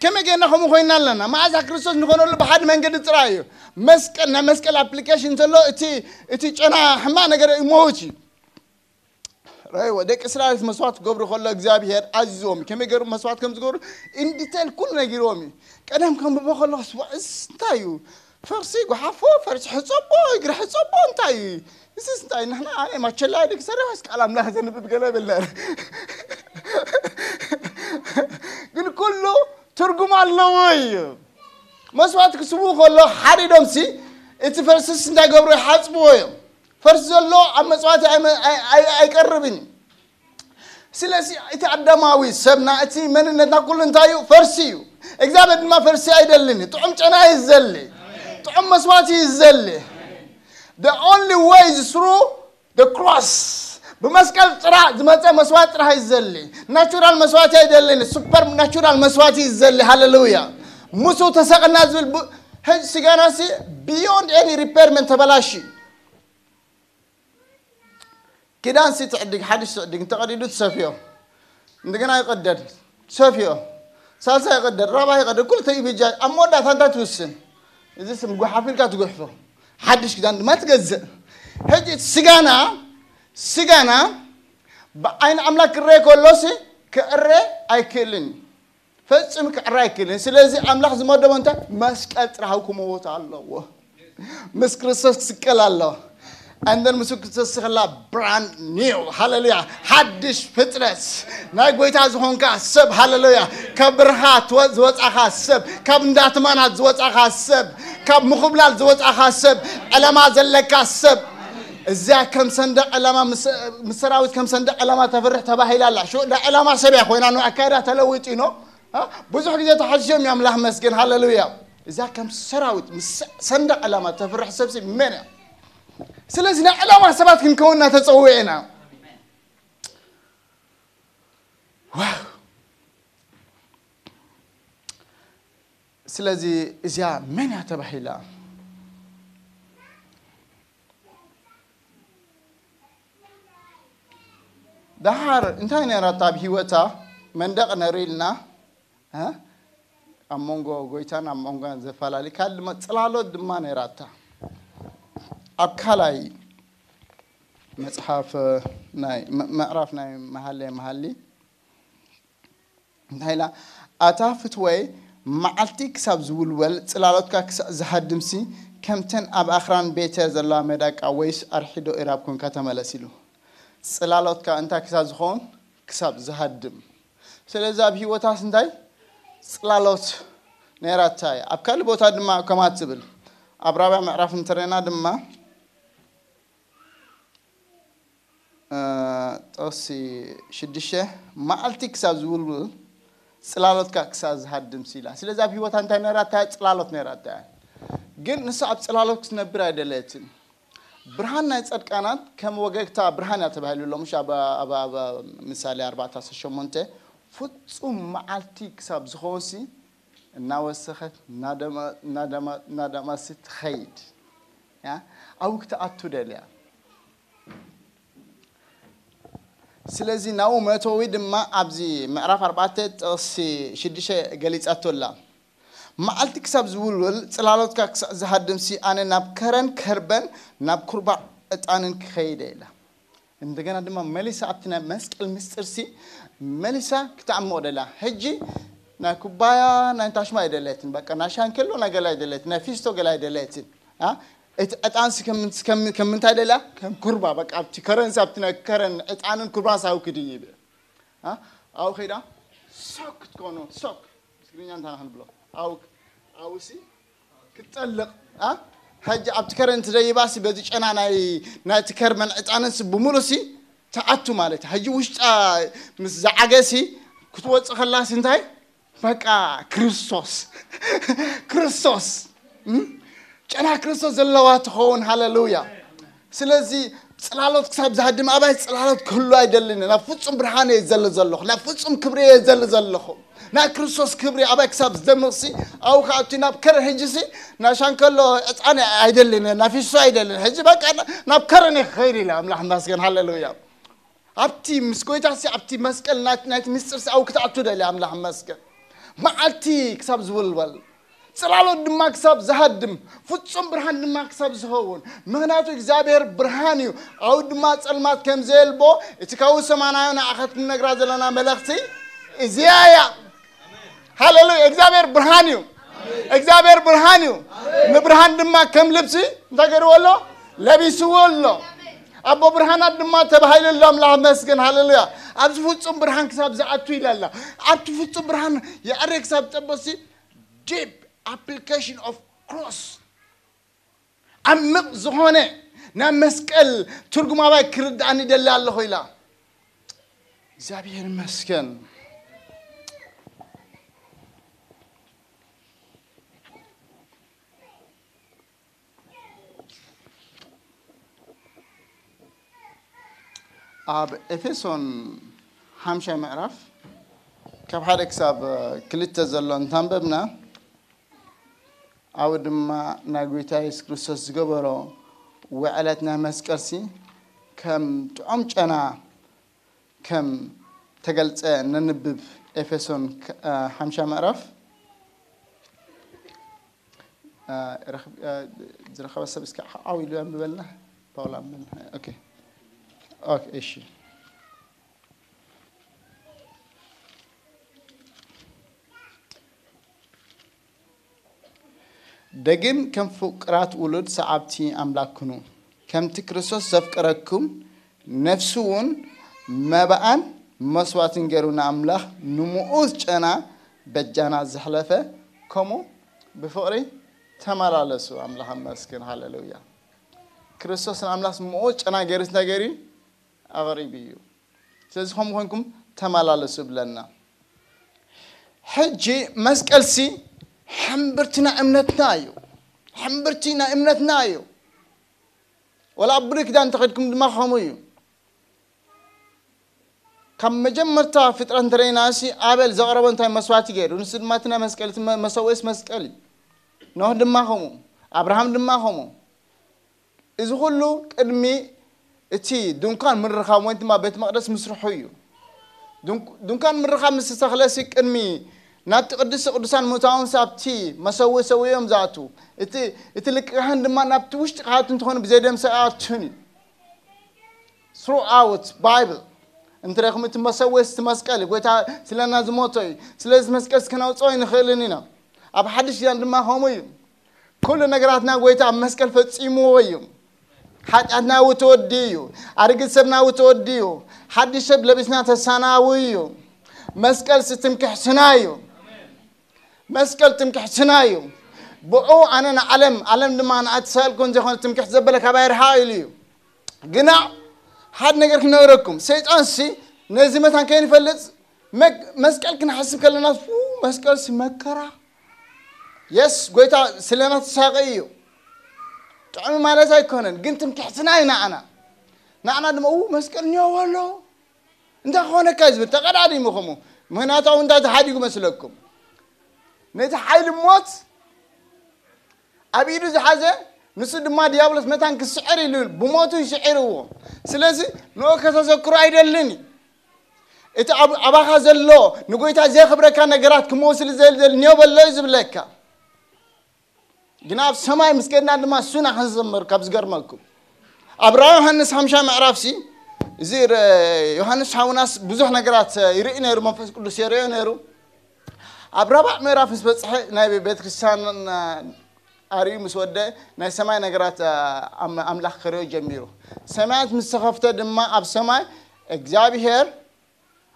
ከመይ ገና ከምኡ ኮይና ኣለና? መዓዛ ክርስቶስ ንኾነሉ ብሓደ መንገዲ ጥራይ እዩ። መስቀል ናይ መስቀል ኣፕሊኬሽን እንተሎ እቲ እቲ ጨና ሕማቕ ነገር ይመውት እዩ። ረይዎ ደቂ እስራኤል መስዋዕት ክገብሩ ከሎ እግዚኣብሔር ኣዚዞም ከመይ ገሩ መስዋዕት ከም ዝገብሩ ኢንዲቴል ኩሉ ነጊርዎም እዩ። ቀደም ከንብቦ ከለኹ ስዋዕስ እንታይ እዩ? ፈርሲ ጓሓፎ ፈርሲ ሕፀቦ እግሪ ሕፀቦ እንታይ እዩ? እስስ እንታይ ንሕና ኣነ ማቸላ ድክ ሰሪሖስ ቃል ኣምላኽ ዘንብብ ገለ ብለር ግን ኩሉ ትርጉም ኣለዎ እዩ። መስዋዕት ክስዉ ከሎ ሓሪዶምሲ እቲ ፈርስስ እንታይ ገብሩ ይሓፅብዎ እዮም። ፈርሲ ዘሎ ኣብ መፅዋዕቲ ኣይመ- ኣይ- ኣይ- ኣይቀርብን እዩ። ስለዚ እቲ ኣዳማዊ ሰብና እቲ መንነትና ኩሉ እንታይ እዩ? ፈርሲ እዩ። እግዚኣብሔር ድማ ፈርሲ ኣይደልን እዩ። ጥዑም ጨና እዩ ዝዘሊ። ጥዑም መስዋዕቲ እዩ ዝዘሊ። The only way is through the cross። ብመስቀል ጥራሕ ዝመፀ መስዋዕቲ ጥራሕ እዩ ዝዘሊ። ናቹራል መስዋዕቲ ኣይደልን። ሱፐር ናቹራል መስዋዕቲ እዩ ዝዘሊ። ሃሌሉያ። ሙሱ ተሰቅና ዝብል ቡ- ሕጂ ስጋናሲ beyond any repairment ተበላሽ እዩ። ክዳን ሲ ትዕድግ ሓድሽ ትዕድግ እንተቐዲዱ ትሰፍዮ። እንደገና ይቐደድ ትሰፍዮ። ሳልሳ ይቐደድ ራባ ይቐደድ ኩሉ ተይብጃ ኣብ መወዳእታ እንታይ ትውስን? እዚ ስም ጓሓፍ ኢልካ ትጉሕፎ። ሓድሽ ክዳን ድማ ትገዝእ። ሕጂ እቲ ስጋና ስጋና ብዓይኒ ኣምላክ ክረአ ከሎሲ ክዕረ ኣይክእልን እዩ። ፈጺሙ ክዕረ ኣይክእልን። ስለዚ ኣምላኽ ዝመደቦ እንታይ? መስቀል ጥራሕ ክመውት ኣለዎ። ምስ ክርስቶስ ክስቀል ኣለዎ። And then ምስ ክርስቶስ ስኸላ brand new ሃሌሉያ ሓድሽ ፍጥረት ናይ ጎይታ ዝኾንካ ሰብ ሃሌሉያ ካብ ብርሃ ዝወፃኻ ሰብ ካብ እንዳትማናት ዝወፃኻ ሰብ ካብ ምኹብላል ዝወፃኻ ሰብ ዕለማ ዘለካ ሰብ እዚኣ ከም ሰንደቕ ዕላማ ምስ ሰራዊት ከም ሰንደቕ ዕላማ ተፍርሕ ተባሂላ ኣላ። ሽዑ እንዳ ዕላማ ሰብ እያ ኮይና ንኣካይዳ ተለዊጡ ኢኖ ብዙሕ ግዜ ተሓዚዞም እዮም ኣምላኽ መስገን ሃሌሉያ። እዛ ከም ሰራዊት ምስ ሰንደቕ ዕላማ ተፍርሕ ሰብሲ መን እያ? ስለዚ ናይ ዕላማ ሰባት ክንከውንና ተፀውዒ ኢና። ዋው! ስለዚ እዚኣ መን እያ ተባሂላ? ደሓር እንታይ ነይራታ ኣብ ህይወታ? መንደቕ ነሪልና፣ እ? ኣብ መንጎ ጎይታን ኣብ መንጎን ዘፈላሊ ካል ድማ ጽላሎት ድማ ነይራታ። ኣብ ካልኣይ መጽሓፍ ናይ ም- ምዕራፍ ናይ መሃሌ መሃሊ እንታይ ኢላ? ኣታ ፍትወይ፣ መዓልቲ ክሳብ ዝውልወል ጽላሎትካ ክሳብ ዝሃድምሲ፣ ከምተን ኣብ ኣኽራን ቤተ ዘለዋ መዳቃ ወይስ ኣርሒዶ ኢራብ ኮንካ ተመለስ ኢሉ። ጽላሎትካ እንታይ ክሳብ ዝኸውን? ክሳብ ዝሃድም። ስለዚ ኣብ ህይወታስ እንታይ ጽላሎት ነይራታ እያ። ኣብ ካልእ ቦታ ድማ ከማት ትብል። ኣብ ራብያ ምዕራፍ እንተረና ድማ ጠቕሲ ሽዱሽተ፣ መዓልቲ ክሳብ ዝውልውል ጽላሎትካ ክሳብ ዝሃድም ሲላ። ስለዚ ኣብ ህይወታ እንታይ ነራታ? ጽላሎት ነራታ። ግን ንሳ ኣብ ጽላሎት ክትነብር ኣይደለየትን። ብርሃን ናይ ጸድቃናት ከም ወገግታ ብርሃን እያ ተባሂሉ ኣሎ። ምሽ ኣብ ኣብ ኣብ ምሳሌ ኣርባዕተ ሸሞንተ፣ ፍጹም መዓልቲ ክሳብ ዝኾንሲ እናወሰኸት እናደማ- እናደማ- እናደማሲ ትኸይድ። ያ? ኣብኡ ክትኣቱ ደልያ። ስለዚ ናብኡ መእተዊ ድማ ኣብዚ ምዕራፍ ኣርባዕተ ጥቕሲ ሽዱሽተ ገሊጻቶ ኣላ። መዓልቲ ክሳብ ዝውልውል ጽላሎትካ ክሳብ ዝሃድምሲ ኣነ ናብ ከረን ከርበን ናብ ኩርባ ዕጣንን ክኸይደ ኢላ። እንደገና ድማ መሊሳ ኣብቲ ናይ መስቀል ምስጢርሲ መሊሳ ክትዓምቕ ደላ። ሕጂ ናይ ኩባያ ናይ ታሽማ ኣይደለትን፣ በቃ ናይ ሻንከሎ ናይ ገላ ኣይደለትን፣ ናይ ፊስቶ ገላ ኣይደለትን። አ? እቲ ዕጣንሲ ከም ከም ከም ምንታይ ደላ? ከም ኩርባ፣ በቃ ኣብቲ ከረንሲ ኣብቲ ናይ ከረን ዕጣንን ኩርባን ሳው ክድይብ። አ? ኣው ኸይዳ ሶክ ክትኮኖ ሶክ ትግርኛ እንታይ ንብሎ? ኣው ኣውሲ ክትጠልቕ። አ? ሕጂ ኣብቲ ከረን ትደይባሲ በዚ ጨና ናይ ናይቲ ከርመን ዕጣንሲ ብምሉሲ ተኣቱ ማለት እዩ። ሕጂ ውሽጣ ምስ ዝዓገሲ ክትወጽእ ከላሲ እንታይ? በቃ ክርስቶስ ክርስቶስ እም? ጨና ክርስቶስ ዘለዋ ትኸውን። ሃሌሉያ። ስለዚ ጽላሎት ክሳብ ዝሃድም ኣባይ ጽላሎት ክህሉ ኣይደልን። ናብ ፍጹም ብርሃን እየ ዘለ ዘለኹ፣ ናብ ፍጹም ክብሪ እየ ዘለ ዘለኹ። ናይ ክርስቶስ ክብሪ ኣባይ ክሳብ ዝደምቕሲ ኣብኡ ከኣቱ ናብ ከረን። ሕጂሲ ናይ ሻንከሎ ዕጣን ኣይደልን፣ ናይ ፊሶ ኣይደልን። ሕጂ በቃ ናብ ከረን እየ ክኸይድ ኢለ። ኣምላኽ መስገን። ሃሌሉያ። ኣብቲ ምስ ጎይታሲ ኣብቲ መስቀል ናት- ናይቲ ምስጢርሲ ኣብኡ ክትኣቱ ደልየ። ኣምላኽ መስገን። መዓልቲ ክሳብ ዝውልበል ጽላሎት ድማ ክሳብ ዝሃድም ፍጹም ብርሃን ድማ ክሳብ ዝኸውን፣ ምኽንያቱ እግዚኣብሔር ብርሃን እዩ። ኣብኡ ድማ ጸልማት ከም ዘየልቦ እቲ ካብኡ ሰማናዮ ንኣኸት ክንነግራ ዘለና መልእኽቲ እዚኣ እያ። ሃሌሉያ። እግዚኣብሔር ብርሃን እዩ። እግዚኣብሔር ብርሃን እዩ። ንብርሃን ድማ ከም ልብሲ እንታይ ገይርዎ ኣሎ? ለቢስዎ ኣሎ። ኣቦ ብርሃናት ድማ ተባሂሉ ኣሎ። ኣምላኽ መስገን። ሃሌሉያ። ኣብዚ ፍጹም ብርሃን ክሳብ ዝኣቱ ኢላ ኣላ። ኣብቲ ፍጹም ብርሃን የዕረ ክሳብ ጠበሲ deep application of cross ዓሚቕ ዝኾነ ናይ መስቀል ትርጉም ኣባይ ክርድኣኒ ደሊ ኣለኹ ኢላ። እግዚኣብሔር ይመስገን። ኣብ ኤፌሶን ሓምሻይ ምዕራፍ ካብ ሓደ ክሳብ ክልተ ዘሎ እንታንበብና ኣብኡ ድማ ናይ ጎይታ የሱስ ክርስቶስ ዝገበሮ ውዕለት ናይ መስቀልሲ ከም ጥዑም ጨና ከም ተገልጸ ነንብብ። ኤፌሶን ሓምሻ ምዕራፍ ዝረኸበ ሰብ እስከ ዓው ኢሉ ኣንብበልና። ፓውላ ኣንብበልና። ኦኬ ኦኬ እሺ። ደጊም ከም ፍቁራት ውሉድ ሰዓብቲ ኣምላክ ኩኑ፣ ከምቲ ክርስቶስ ዘፍቀረኩም፣ ነፍሱ እውን መባኣን መስዋዕትን ገይሩ ንኣምላኽ ንምኡዝ ጨና በጃና ዘሕለፈ፣ ከምኡ ብፍቕሪ ተመላለሱ። ኣምላኽ ኣመስግን። ሃሌሉያ። ክርስቶስ ንኣምላኽ ምኡዝ ጨና ገይሩ እንታይ ገይሩ እዩ? ኣቕሪቡ እዩ። ስለዚ ከምኡ ኮይንኩም ተመላለሱ ብለና። ሕጂ መስቀልሲ ሕምብርቲ ናይ እምነትና እዩ። ሕምብርቲ ናይ እምነትና እዩ። ወላ ኣብ ብሉይ ኪዳን እንተኸድኩም ድማ ከምኡ እዩ። ካብ መጀመርታ ፍጥረት እንተረኢና ሲ ኣበል ዘቕረቦ እንታይ መስዋዕቲ ገይሩ? ንሱ ድማ እቲ ናይ መስቀል፣ እቲ መ-፣ መሰውእስ መስቀል እዩ። ኖህ ድማ ከምኡ፣ ኣብርሃም ድማ ከምኡ። እዚ ኩሉ ቅድሚ እቲ ድንኳን ምርኻብ ወይ ድማ ቤት መቕደስ ምስርሑ እዩ። ድንክ-፣ ድንኳን ምርኻብ ምስ ተተኽለሲ ቅድሚ ናብቲ ቅድስቲ ቅዱሳን ምእታዎም ኣብቲ መሰውእ ሰውዮም ዝኣቱ። እቲ፣ እቲ ልቂ ካህን ድማ ናብቲ ውሽጢ ክኣቱ እንተኾነ ብዘይ ደም ኣይኣቱን እዩ። Throughout Bible እንትረኽሙ እቲ መሰውእ እቲ መስቀል እዩ። ጎይታ ስለና ዝሞቶ እዩ። ስለዚ መስቀል ክነውፅኦ ኣይንኽእልን ኢና። ኣብ ሓድሽ ኪዳን ድማ ከምኡ እዩ። ኩሉ ነገራትና ጎይታ ኣብ መስቀል ፈጺምዎ እዩ። ሓጢኣትና እው ተወዲኡ እዩ። ኣርግት ሰብና እው ተወዲኡ እዩ። ሓድሽ ሰብ ለቢስና ተሳናዊ እዩ። መስቀል ስትምክሕትና እዩ። መስቀል ትምክሕትና እዩ። ብኡ ኣነ ንዓለም፣ ዓለም ድማ ንኣትሳልኩን ዘይኮነ ትምክሕቲ ዘበለ ካባይ ርሓቕ ኢሉ እዩ። ግና ሓደ ነገር ክነግረኩም፣ ሰይጣንሲ ነዚ መታን ከይንፈልጥ መግ-፣ መስቀል ክንሓስብ ከለና፣ ኡ፣ መስቀልሲ መከራ። የስ፣ ጎይታ ስለና ተሳቀይ እዩ። ጥዑም ማለት ኣይኮነን፣ ግን ትምክሕትና እዩ ንዓና። ንዓና ድማ፣ ኡ፣ መስቀል እኒኦ ኣሎ። እንታይ ክኾነካ እዩ ዝብል ተቐዳዲሙ ከምኡ። ምኽንያቱ ኣብ እንታይ ተሓዲጉ መስለኩም? ነቲ ሓይሊ ሞት ኣብ ኢዱ ዝሓዘ፣ ንሱ ድማ ዲያብሎስ መታን ክስዕር ኢሉ፣ ብሞቱ ይስዕርዎ። ስለዚ ንኦ ከተዘክሮ ኣይደልን እዩ። እቲ ኣብ-፣ ኣባኻ ዘሎ ንጎይታ ዘኽብረካ ነገራት ክመውስል ዘል-፣ ዘል-፣ እኒኦ በሎ እዩ ዝብለካ። ግና ኣብ ሰማይ ምስ ከድና ድማ እሱና ክንዘምር ካብ ዝገርመኩም። ኣብ ራእይ ዮሃንስ ሓምሻ ምዕራፍ ሲ፣ እዚ ረ-፣ ዮሃንስ ሓውናስ ብዙሕ ነገራት ይርኢ ነይሩ፣ መንፈስ ቅዱስ የርእዮ ነይሩ። ኣብ ራብዕ ምዕራፍ ምስ በጽሐ ናይ ቤተ ክርስቲያን ኣርእዩ ምስ ወደ ናይ ሰማይ ነገራት ኣም-፣ ኣምላኽ ክርእዮ ጀሚሩ። ሰማያት ምስ ተኸፍተ ድማ ኣብ ሰማይ እግዚኣብሔር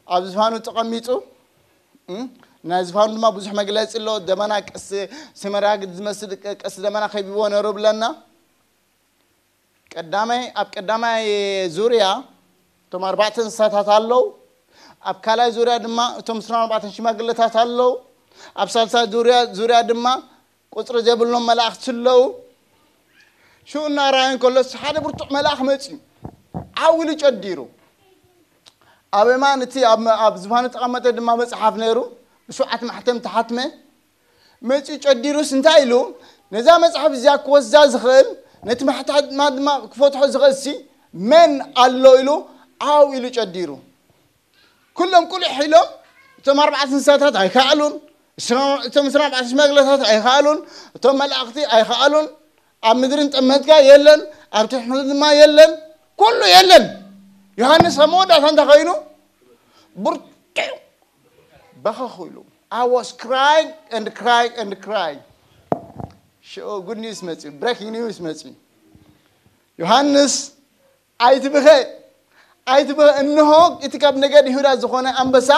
ኣብ ዝፋኑ ተቐሚጡ፣ እም፣ ናይ ዝፋኑ ድማ ብዙሕ መግለጺ ኣሎ። ደመና ቀስ-፣ ስመራግድ ዝመስል ቀ-፣ ቀስ ደመና ከቢብዎ ነይሩ ብለና። ቀዳማይ፣ ኣብ ቀዳማይ ዙርያ እቶም ኣርባዕተ እንስሳታት ኣለዉ። ኣብ ካልኣይ ዙርያ ድማ እቶም ዕስራን ኣርባዕተን ሽማግለታት ኣለዉ። ኣብ ሳልሳይ ዙርያ፣ ዙርያ ድማ ቁጽሪ ዘይብሎም መላእኽቲ ኣለዉ። ሽኡ እናረኣየ እንከሎስ ሓደ ብርቱዕ መልኣኽ መጺኡ። ዓው ኢሉ ጨዲሩ። ኣብ የማን እቲ ኣብ፣ ኣብ ዝፋኑ ተቐመጠ ድማ መጽሓፍ ነይሩ። ብሸውዓተ ማሕተም ተሓትመ። መጺኡ ጨዲሩስ እንታይ ኢሉ? ነዛ መጽሓፍ እዚኣ ክወስዳ ዝኽእል፣ ነቲ ማሕተማ ድማ ክፈትሖ ዝኽእል ሲ መን ኣሎ ኢሉ ዓው ኢሉ ጨዲሩ። ኩሎም ቁልሕ ኢሎም፣ እቶም ኣርባዕተ እንስሳታት ኣይከኣሉን፣ እቶም ዕስራን ኣርባዕተን ሽማግለታት ኣይከኣሉን፣ እቶም መላእኽቲ ኣይከኣሉን። ኣብ ምድርን ጠመትካ የለን፣ ኣብ ትሕቲ ምድሪ ድማ የለን፣ ኩሉ የለን። ዮሃንስ ኣብ መወዳእታ እንታይ ኮይኑ? ብርቱዕ በኸኹ ኢሉ። I was crying and crying and crying። ሽዑ ጉድ ኒውስ መጺኡ፣ ብሬኪንግ ኒውስ መጺኡ። ዮሃንስ ኣይትብኸ፣ ኣይትብኸ፣ እንሆ እቲ ካብ ነገድ ይሁዳ ዝኾነ ኣንበሳ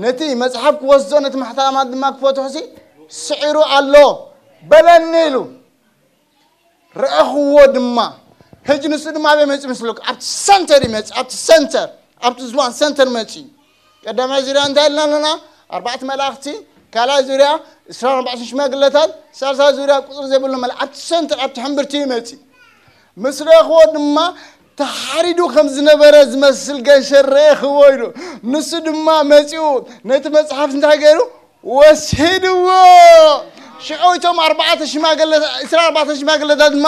ነቲ መጽሓፍ ክወስዶ ነቲ ማሕተማት ድማ ክፈትሖሲ ስዒሩ ኣሎ በለኒ ኢሉ። ረኣኽዎ ድማ። ሕጂ ንሱ ድማ ኣበይ መጺኡ መስለኩም? ኣብቲ ሰንተር ይመጽእ፣ ኣብቲ ሰንተር፣ ኣብቲ ዝባን ሰንተር መጺኡ። ቀዳማይ ዙርያ እንታይ ኢልና ኣለና? ኣርባዕተ መላእኽቲ፣ ካልኣይ ዙርያ ዕስራን ኣርባዕተን ሽማግለታት፣ ሳልሳይ ዙርያ ቁጽሪ ዘይብሉ መላ-፣ ኣብቲ ሰንተር፣ ኣብቲ ሕምብርቲ ይመጽእ። ምስ ረኣኽዎ ድማ ተሓሪዱ ከም ዝነበረ ዝመስል ገንሸል ረኣኽዎ ኢሉ። ንሱ ድማ መጺኡ ነቲ መጽሓፍ እንታይ ገይሩ? ወሲድዎ። ሽዑ እቶም ኣርባዕተ ሽማግለ-፣ ዕስራን ኣርባዕተን ሽማግለታት ድማ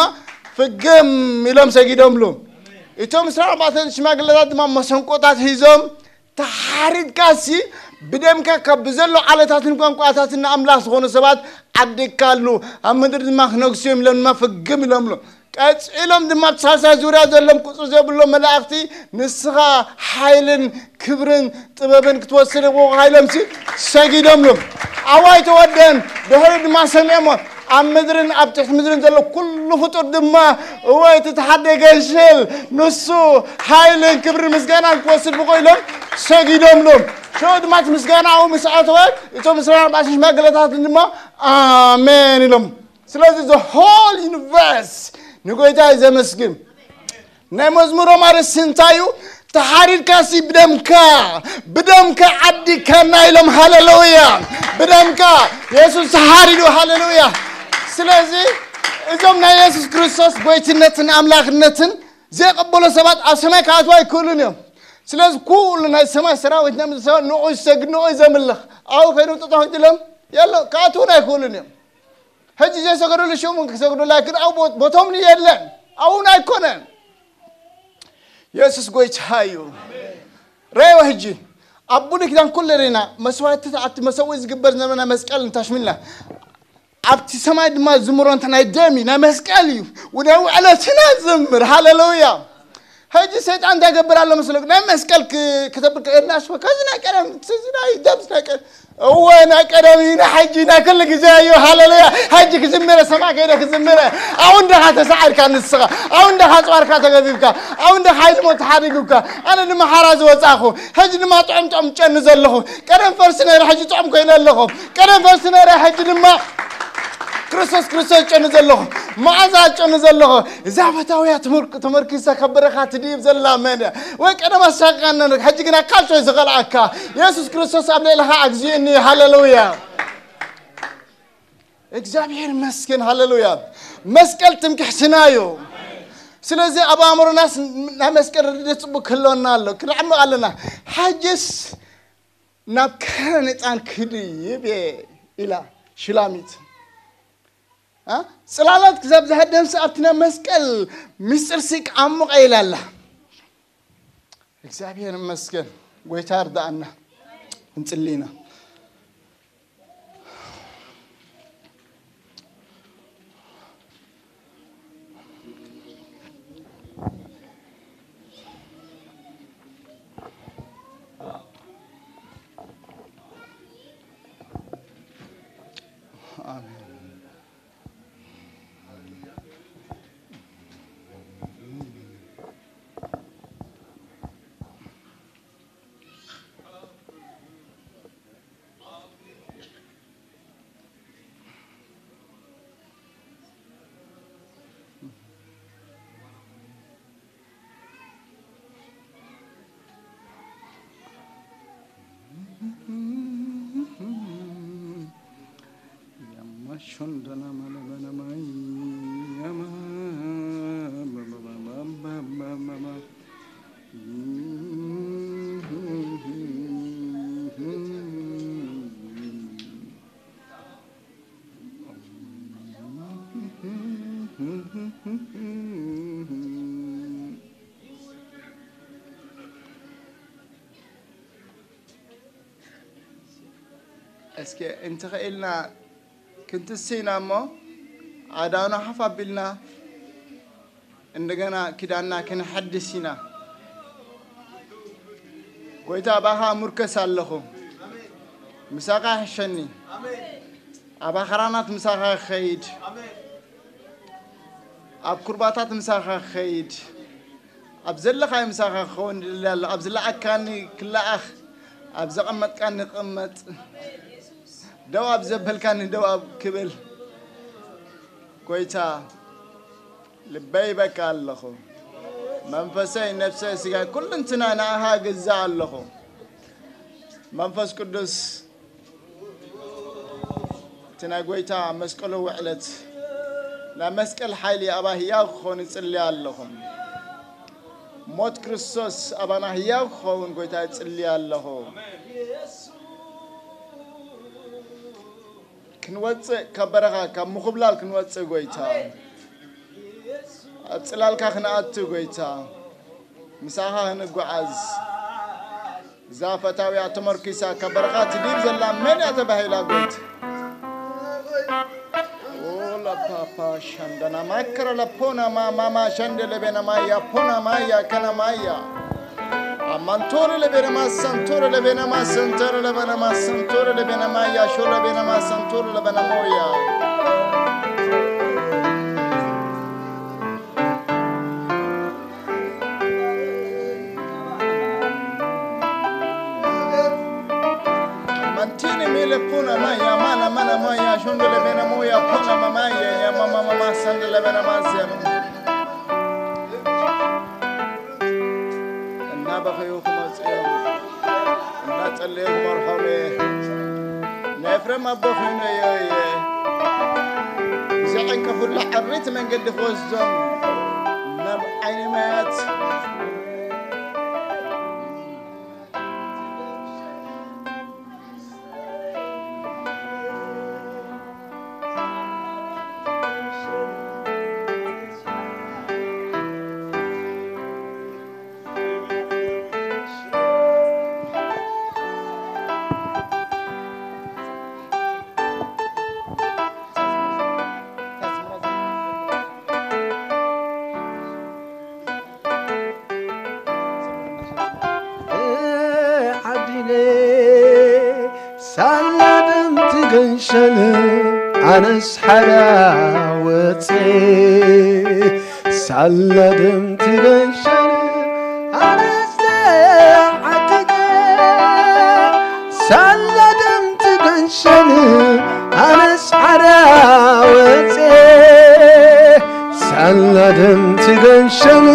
ፍግም ኢሎም ሰጊዶምሉ። እቶም ዕስራን ኣርባዕተን ሽማግለታት ድማ መሰንቆታት ሒዞም ተሓሪድካሲ ብደምካ ካብ ብዘሎ ዓለታትን ቋንቋታትን ንኣምላኽ ዝኾኑ ሰባት ዓዲግካሉ፣ ኣብ ምድሪ ድማ ክነግሱ እዮም ኢሎም ድማ ፍግም ኢሎምሉ። ቀጺሎም ድማ ኣብቲ ሳልሳይ ዙርያ ዘሎም ቁጽሪ ዘይብሎም መላእኽቲ ንስኻ ሓይልን ክብርን ጥበብን ክትወስድ እኮ ኢሎምሲ ሰጊዶምሉ። ዓው ኣይተወደን። ድሕሪ ድማ ሰሚዖሞ ኣብ ምድርን ኣብ ትሕቲ ምድርን ዘሎ ኩሉ ፍጡር ድማ እወ እቲ ተሓደ ገንሽል ንሱ ሓይልን ክብርን ምስጋናን ክወስድ ብቆ ኢሎም ሰጊዶምሉ። ሽዑ ድማ እቲ ምስጋናኡ ምስ ኣተወ እቶም ዕስራን ኣርባዕተን ሽማግለታት ድማ ኣሜን ኢሎም። ስለዚ the whole universe ንጎይታ እዩ ዘመስግን። ናይ መዝሙሮም ኣርእስቲ እንታይ እዩ? ተሓሪድካሲ ብደምካ፣ ብደምካ ዓዲግካና ኢሎም። ሃሌሉያ! ብደምካ የሱስ ተሓሪዱ። ሃሌሉያ! ስለዚ እዞም ናይ የሱስ ክርስቶስ ጎይትነትን ኣምላኽነትን ዘይቀበሉ ሰባት ኣብ ሰማይ ክኣትዉ ኣይክእሉን እዮም። ስለዚ ኩሉ ናይ ሰማይ ሰራዊት ናይ ምድሪ ሰራዊት ንኡ ዝሰግድ፣ ንኡ ዘምልኽ። ኣብኡ ከይዶም ጠጠው ክድሎም የሎ፣ ክኣትዉን ኣይክእሉን እዮም። ሕጂ ዘይሰገዱሉ ሽሙ ክሰግዱ፣ ላኪን ኣብ ቦ-፣ ቦቶም የለን። ኣብኡን ኣይኮነን። የሱስ ጎይታ እዩ። ረእይዎ ሕጂ ኣብ ብሉይ ኪዳን ኩሉ ርኢና መስዋዕትታት ኣብቲ መሰውኢ ዝግበር ዝነበረ ናይ መስቀል እንታሽሚልና ኣብቲ ሰማይ ድማ ዝምሮ እንተ ናይ ደም እዩ፣ ናይ መስቀል እዩ። ወደ ውዕለትና ዝምር። ሃሌሉያ። ሕጂ ሰይጣን እንታይ ይገብር ኣሎ መስለኩም? ናይ መስቀል ክ-፣ ክተብል ከ-፣ እናሽወ-፣ ከዚ ናይ ቀደም፣ እዚ ናይ ደም፣ ናይ ቀደም፣ እወ፣ ናይ ቀደም እዩ፣ ናይ ሕጂ፣ ናይ ኩሉ ግዜ እዩ። ሃሌሉያ። ሕጂ ክዝምረ፣ ሰማይ ከይደ ክዝምረ። ኣብ እንደኻ ተሳዒርካ ንስኻ፣ ኣብ እንደኻ ኣጽዋርካ ተገቢብካ፣ ኣብ እንደኻ ሓይሊ ሞት ተሓሪጉካ። ኣነ ድማ ሓራ ዝወጻኹ፣ ሕጂ ድማ ጥዑም ጥዑም ጨኒ ዘለኹ። ቀደም ፈርሲ ነይረ፣ ሕጂ ጥዑም ኮይነ ኣለኹ። ቀደም ፈርሲ ነይረ፣ ሕጂ ድማ ክርስቶስ፣ ክርስቶስ ጨኒ ዘለኹ። መዓዛ ጨኒ ዘለኹ። እዛ ፈታውያ ትምር-፣ ተመርኪሳ ከበረኻ ትድይብ ዘላ መን እያ? ወይ ቀደም ኣሳቃና፣ ሕጂ ግና ካልሾ ዝኸልኣካ። የሱስ ክርስቶስ ኣብ ልዕለኻ ኣግዚኡኒ። ሃሌሉያ። እግዚኣብሔር ይመስገን። ሃሌሉያ። መስቀል ትምክሕትና እዩ። ስለዚ ኣብ ኣእምሮናስ ናይ መስቀል ርድኢት ጽቡቅ ክህልወና ኣሎ። ክንዕምቕ ኣለና። ሕጅስ ናብ ካህን ህጻን ክድይብ እየ ኢላ ሽላሚት። አ? ጽላላት ክሳብ ዝሃደምሲ ኣብቲ ናይ መስቀል ምስጢርሲ ክዓሙቐ ኢላ ኣላ። እግዚኣብሔር ይመስገን። ጎይታ እርዳኣና። እንጽሊ ኢና። ኣሜን። እስኪ እንተኸኢልና ክንትስ ኢና እሞ ኣእዳውና ሓፍ ኣቢልና እንደገና ኪዳንና ክንሓድስ ኢና። ጎይታ፣ ኣባኻ እምርኮስ ኣለኹ። ምሳኻ ይሕሸኒ። ኣብ ኣኽራናት ምሳኻ ክኸይድ፣ ኣብ ኩርባታት ምሳኻ ክኸይድ፣ ኣብ ዘለኻዮ ምሳኻ ክኸውን ይደሊ ኣሎ። ኣብ ዝለኣካኒ ክለኣኽ፣ ኣብ ዘቐመጥካኒ ክቕመጥ፣ ደው ኣብ ዘበልካኒ ደው ኣብ ክብል። ጎይታ፣ ልበይ በቃ ኣለኹ። መንፈሰይ፣ ነፍሰይ፣ ስጋይ፣ ኩልንትና ንኣኻ እግዛእ ኣለኹ። መንፈስ ቅዱስ፣ እቲ ናይ ጎይታ መስቀሉ ውዕለት፣ ናይ መስቀል ሓይሊ ኣባ ህያው ክኸውን እጽሊ ኣለኹ። ሞት ክርስቶስ ኣባና ህያው ክኸውን ጎይታ እጽሊ ኣለኹ። ክንወጽእ ካብ በረኻ፣ ካብ ምኹብላል ክንወጽእ ጎይታ፣ ኣብ ጽላልካ ክንኣቱ ጎይታ፣ ምሳኻ ክንጓዓዝ። እዛ ፈታውያ ተመርኪሳ ካብ በረኻ ትድይብ ዘላ መን እያ ተባሂላ ጎይታ? ኦላ ፓፓ ሻንደና ማከረ ለፖና ማ-፣ ማማ ሸንደ ለቤነ ማያ ፖና ማያ ከነ ማያ። Amantore le bene ma santore le bene ma santore le bene ma santore le bene ma ya shore le bene ma santore le bene moya. Mantini mile puna maya mana mana moya shunde le bene moya puna mamaya ya mama mama sande le bene ma sema. እናበኸዩ ክመጹ እዮም፣ እናጸለዩ ክመርሖም እየ። ናይ ኤፍሬም ኣቦ ኮይነዮ እየ፣ ብዘዕንቀፉላ ዕሪት መንገዲ ክወስዶም ናብ ዓይኒ ማያት። ገንሸል ኣነስ ሓራ ወፀ ሳላ ደም ትገንሸል ኣነስ ተዓቲቀ ሳላ ደም ትገንሸል ኣነስ ሓራ ወፀ ሳላ ደም ትገንሸል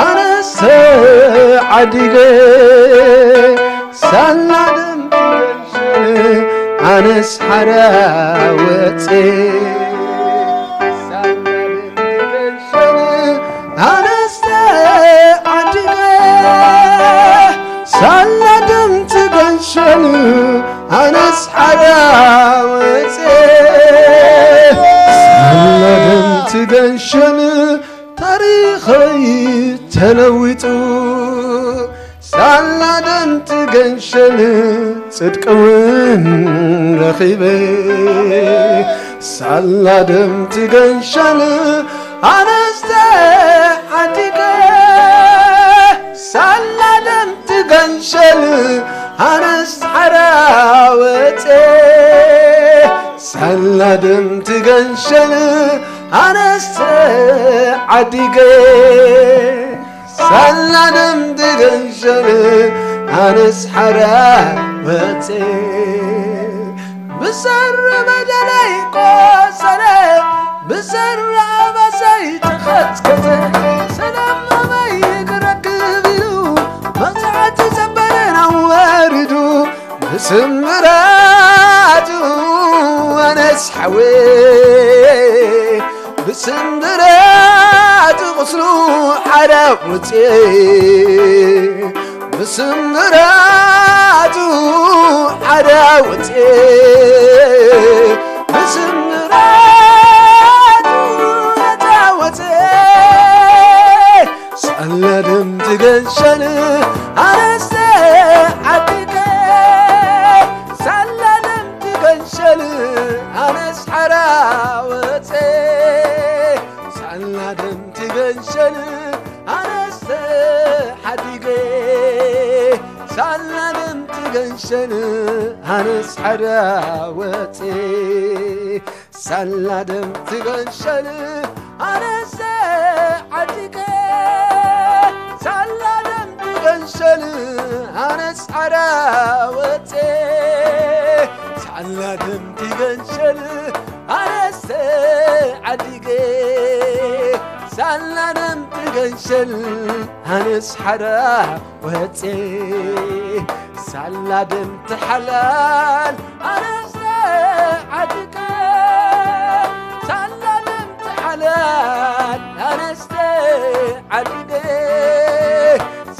ኣነስ ተዓዲገ ሳላ ደም ትገንሸል ኣነስ ሓራ ወፀ ሳላ ደም ትገንሸል ኣነስ ተዓዲገ ሳላ ደም ትገንሸል ኣነስ ሓራ ወፀ ሳላ ደም ትገንሸል ታሪኸይ ተለዊጡ ሳላ ደም ትገንሸል ጽድቂ እውን ረኺበ ሳላ ደም ትገንሸል ኣነስ ተዓዲገ ሳላ ደም ትገንሸል ኣነስ ሓራ ወፀ ሳላ ደም ትገንሸል ኣነስ ተዓዲገ ሳላ ደም ትገንሸል ኣነስ ሓራ ወፀ ብሰሪ በደለይ ቆሰለ ብሰሪ ኣበሰይ ተኸትከተ ሰላም ኣበይ ክረክብ ኢሉ መጽዓቲ ዘበለን ኣዋሪዱ ብስምራቱ ኣነስ ሓወ ብስምራቱ ቁስሉ ሓራ ወፅየ ብስምራቱ ሓራ ወፅየ ብስምራቱ ነፃ ወፅየ ሳላ ደም ትገንሸል ኣነስ ተዓዲገ ሳላ ደም ትገንሸል ኣነስ ሓራ ወፀ ሳላ ደም ትገንሸል ኣነስ ተዓዲገ ሳላ ደም ትገንሸል ኣነስ ሓራ ወፀ ሳላ ደም ትገንሸል ኣነስ ዓዲገ ሳላ ደም ትገንሸል ኣነስ ሓራ ወፀ ሳላ ደም ትገንሸል ኣነስ ዓዲገ ሳላ ደም ትገንሸል ኣነስ ሓራ ወፀ ሳላ ደም ትሓላል ኣነስ ዓዲገ ሳላ ደም ትሓላል ኣነስ ዓዲገ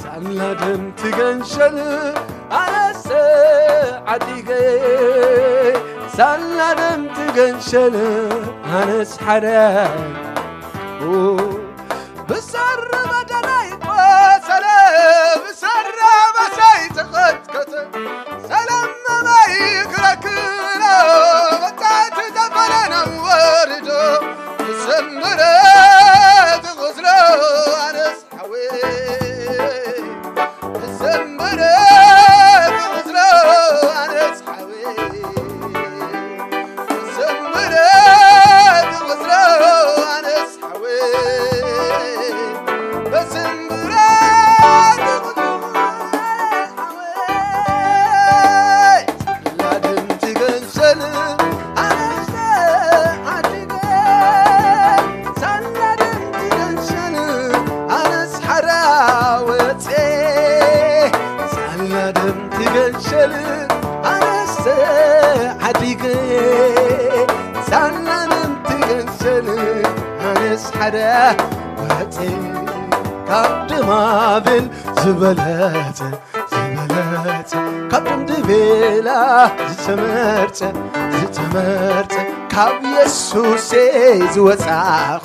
ሳላ ደም ትገንሸል ኣነስ ዓዲገ ሳላ ደም ትገንሸል ኣነስ ሓራ ብሰሪ በደለይ ቆሰለ ብሰሪ ኣበሰይ ተኸትከተ ሰላም ኣበይ ክረክብሎ መጻእቲ ዘበለን ኣወሪዶ ብስምረት ቁስሎ ኣነስ ሓወ ብስምረት ቁስሎ ኣነስ ሓወ ብስምረት ቁስሎ ኣነስ ሓወ ብስምረት ቁስሎ ኣነስ ሓወ ሳላ ደም ትገንሸል ኣነስ ዓዲገ ሳላ ደም ትገንሸል ኣነስ ሓራ ወፀ ሳላ ደም ትገንሸል ኣነስ ዓዲገ ሳላ ደም ትገንሸል ኣነስ ሓራ ወፀ ካብ ደማብል ዝበለፀ ዝበለጸ ካብ ደም ድቤላ ዝተመርጸ ዝተመርጸ ካብ የሱሴ ዝወጻኹ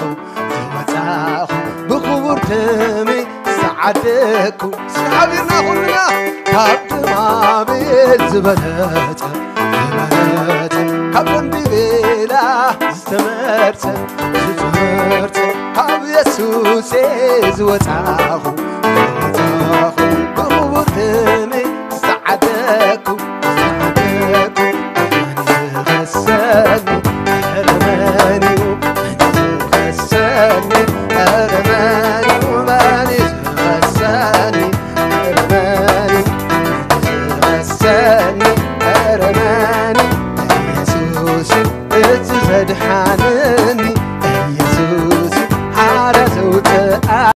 ዝወጻኹ ብኽቡር ደሜ ዝተዓደግኩ ስሓቢርና ኩልና ካብ ደማቤል ዝበለጸ ዝበለጸ ካብ ደም ድቤላ ዝተመርጸ ዝተመርጸ ካብ የሱሴ ዝወጻኹ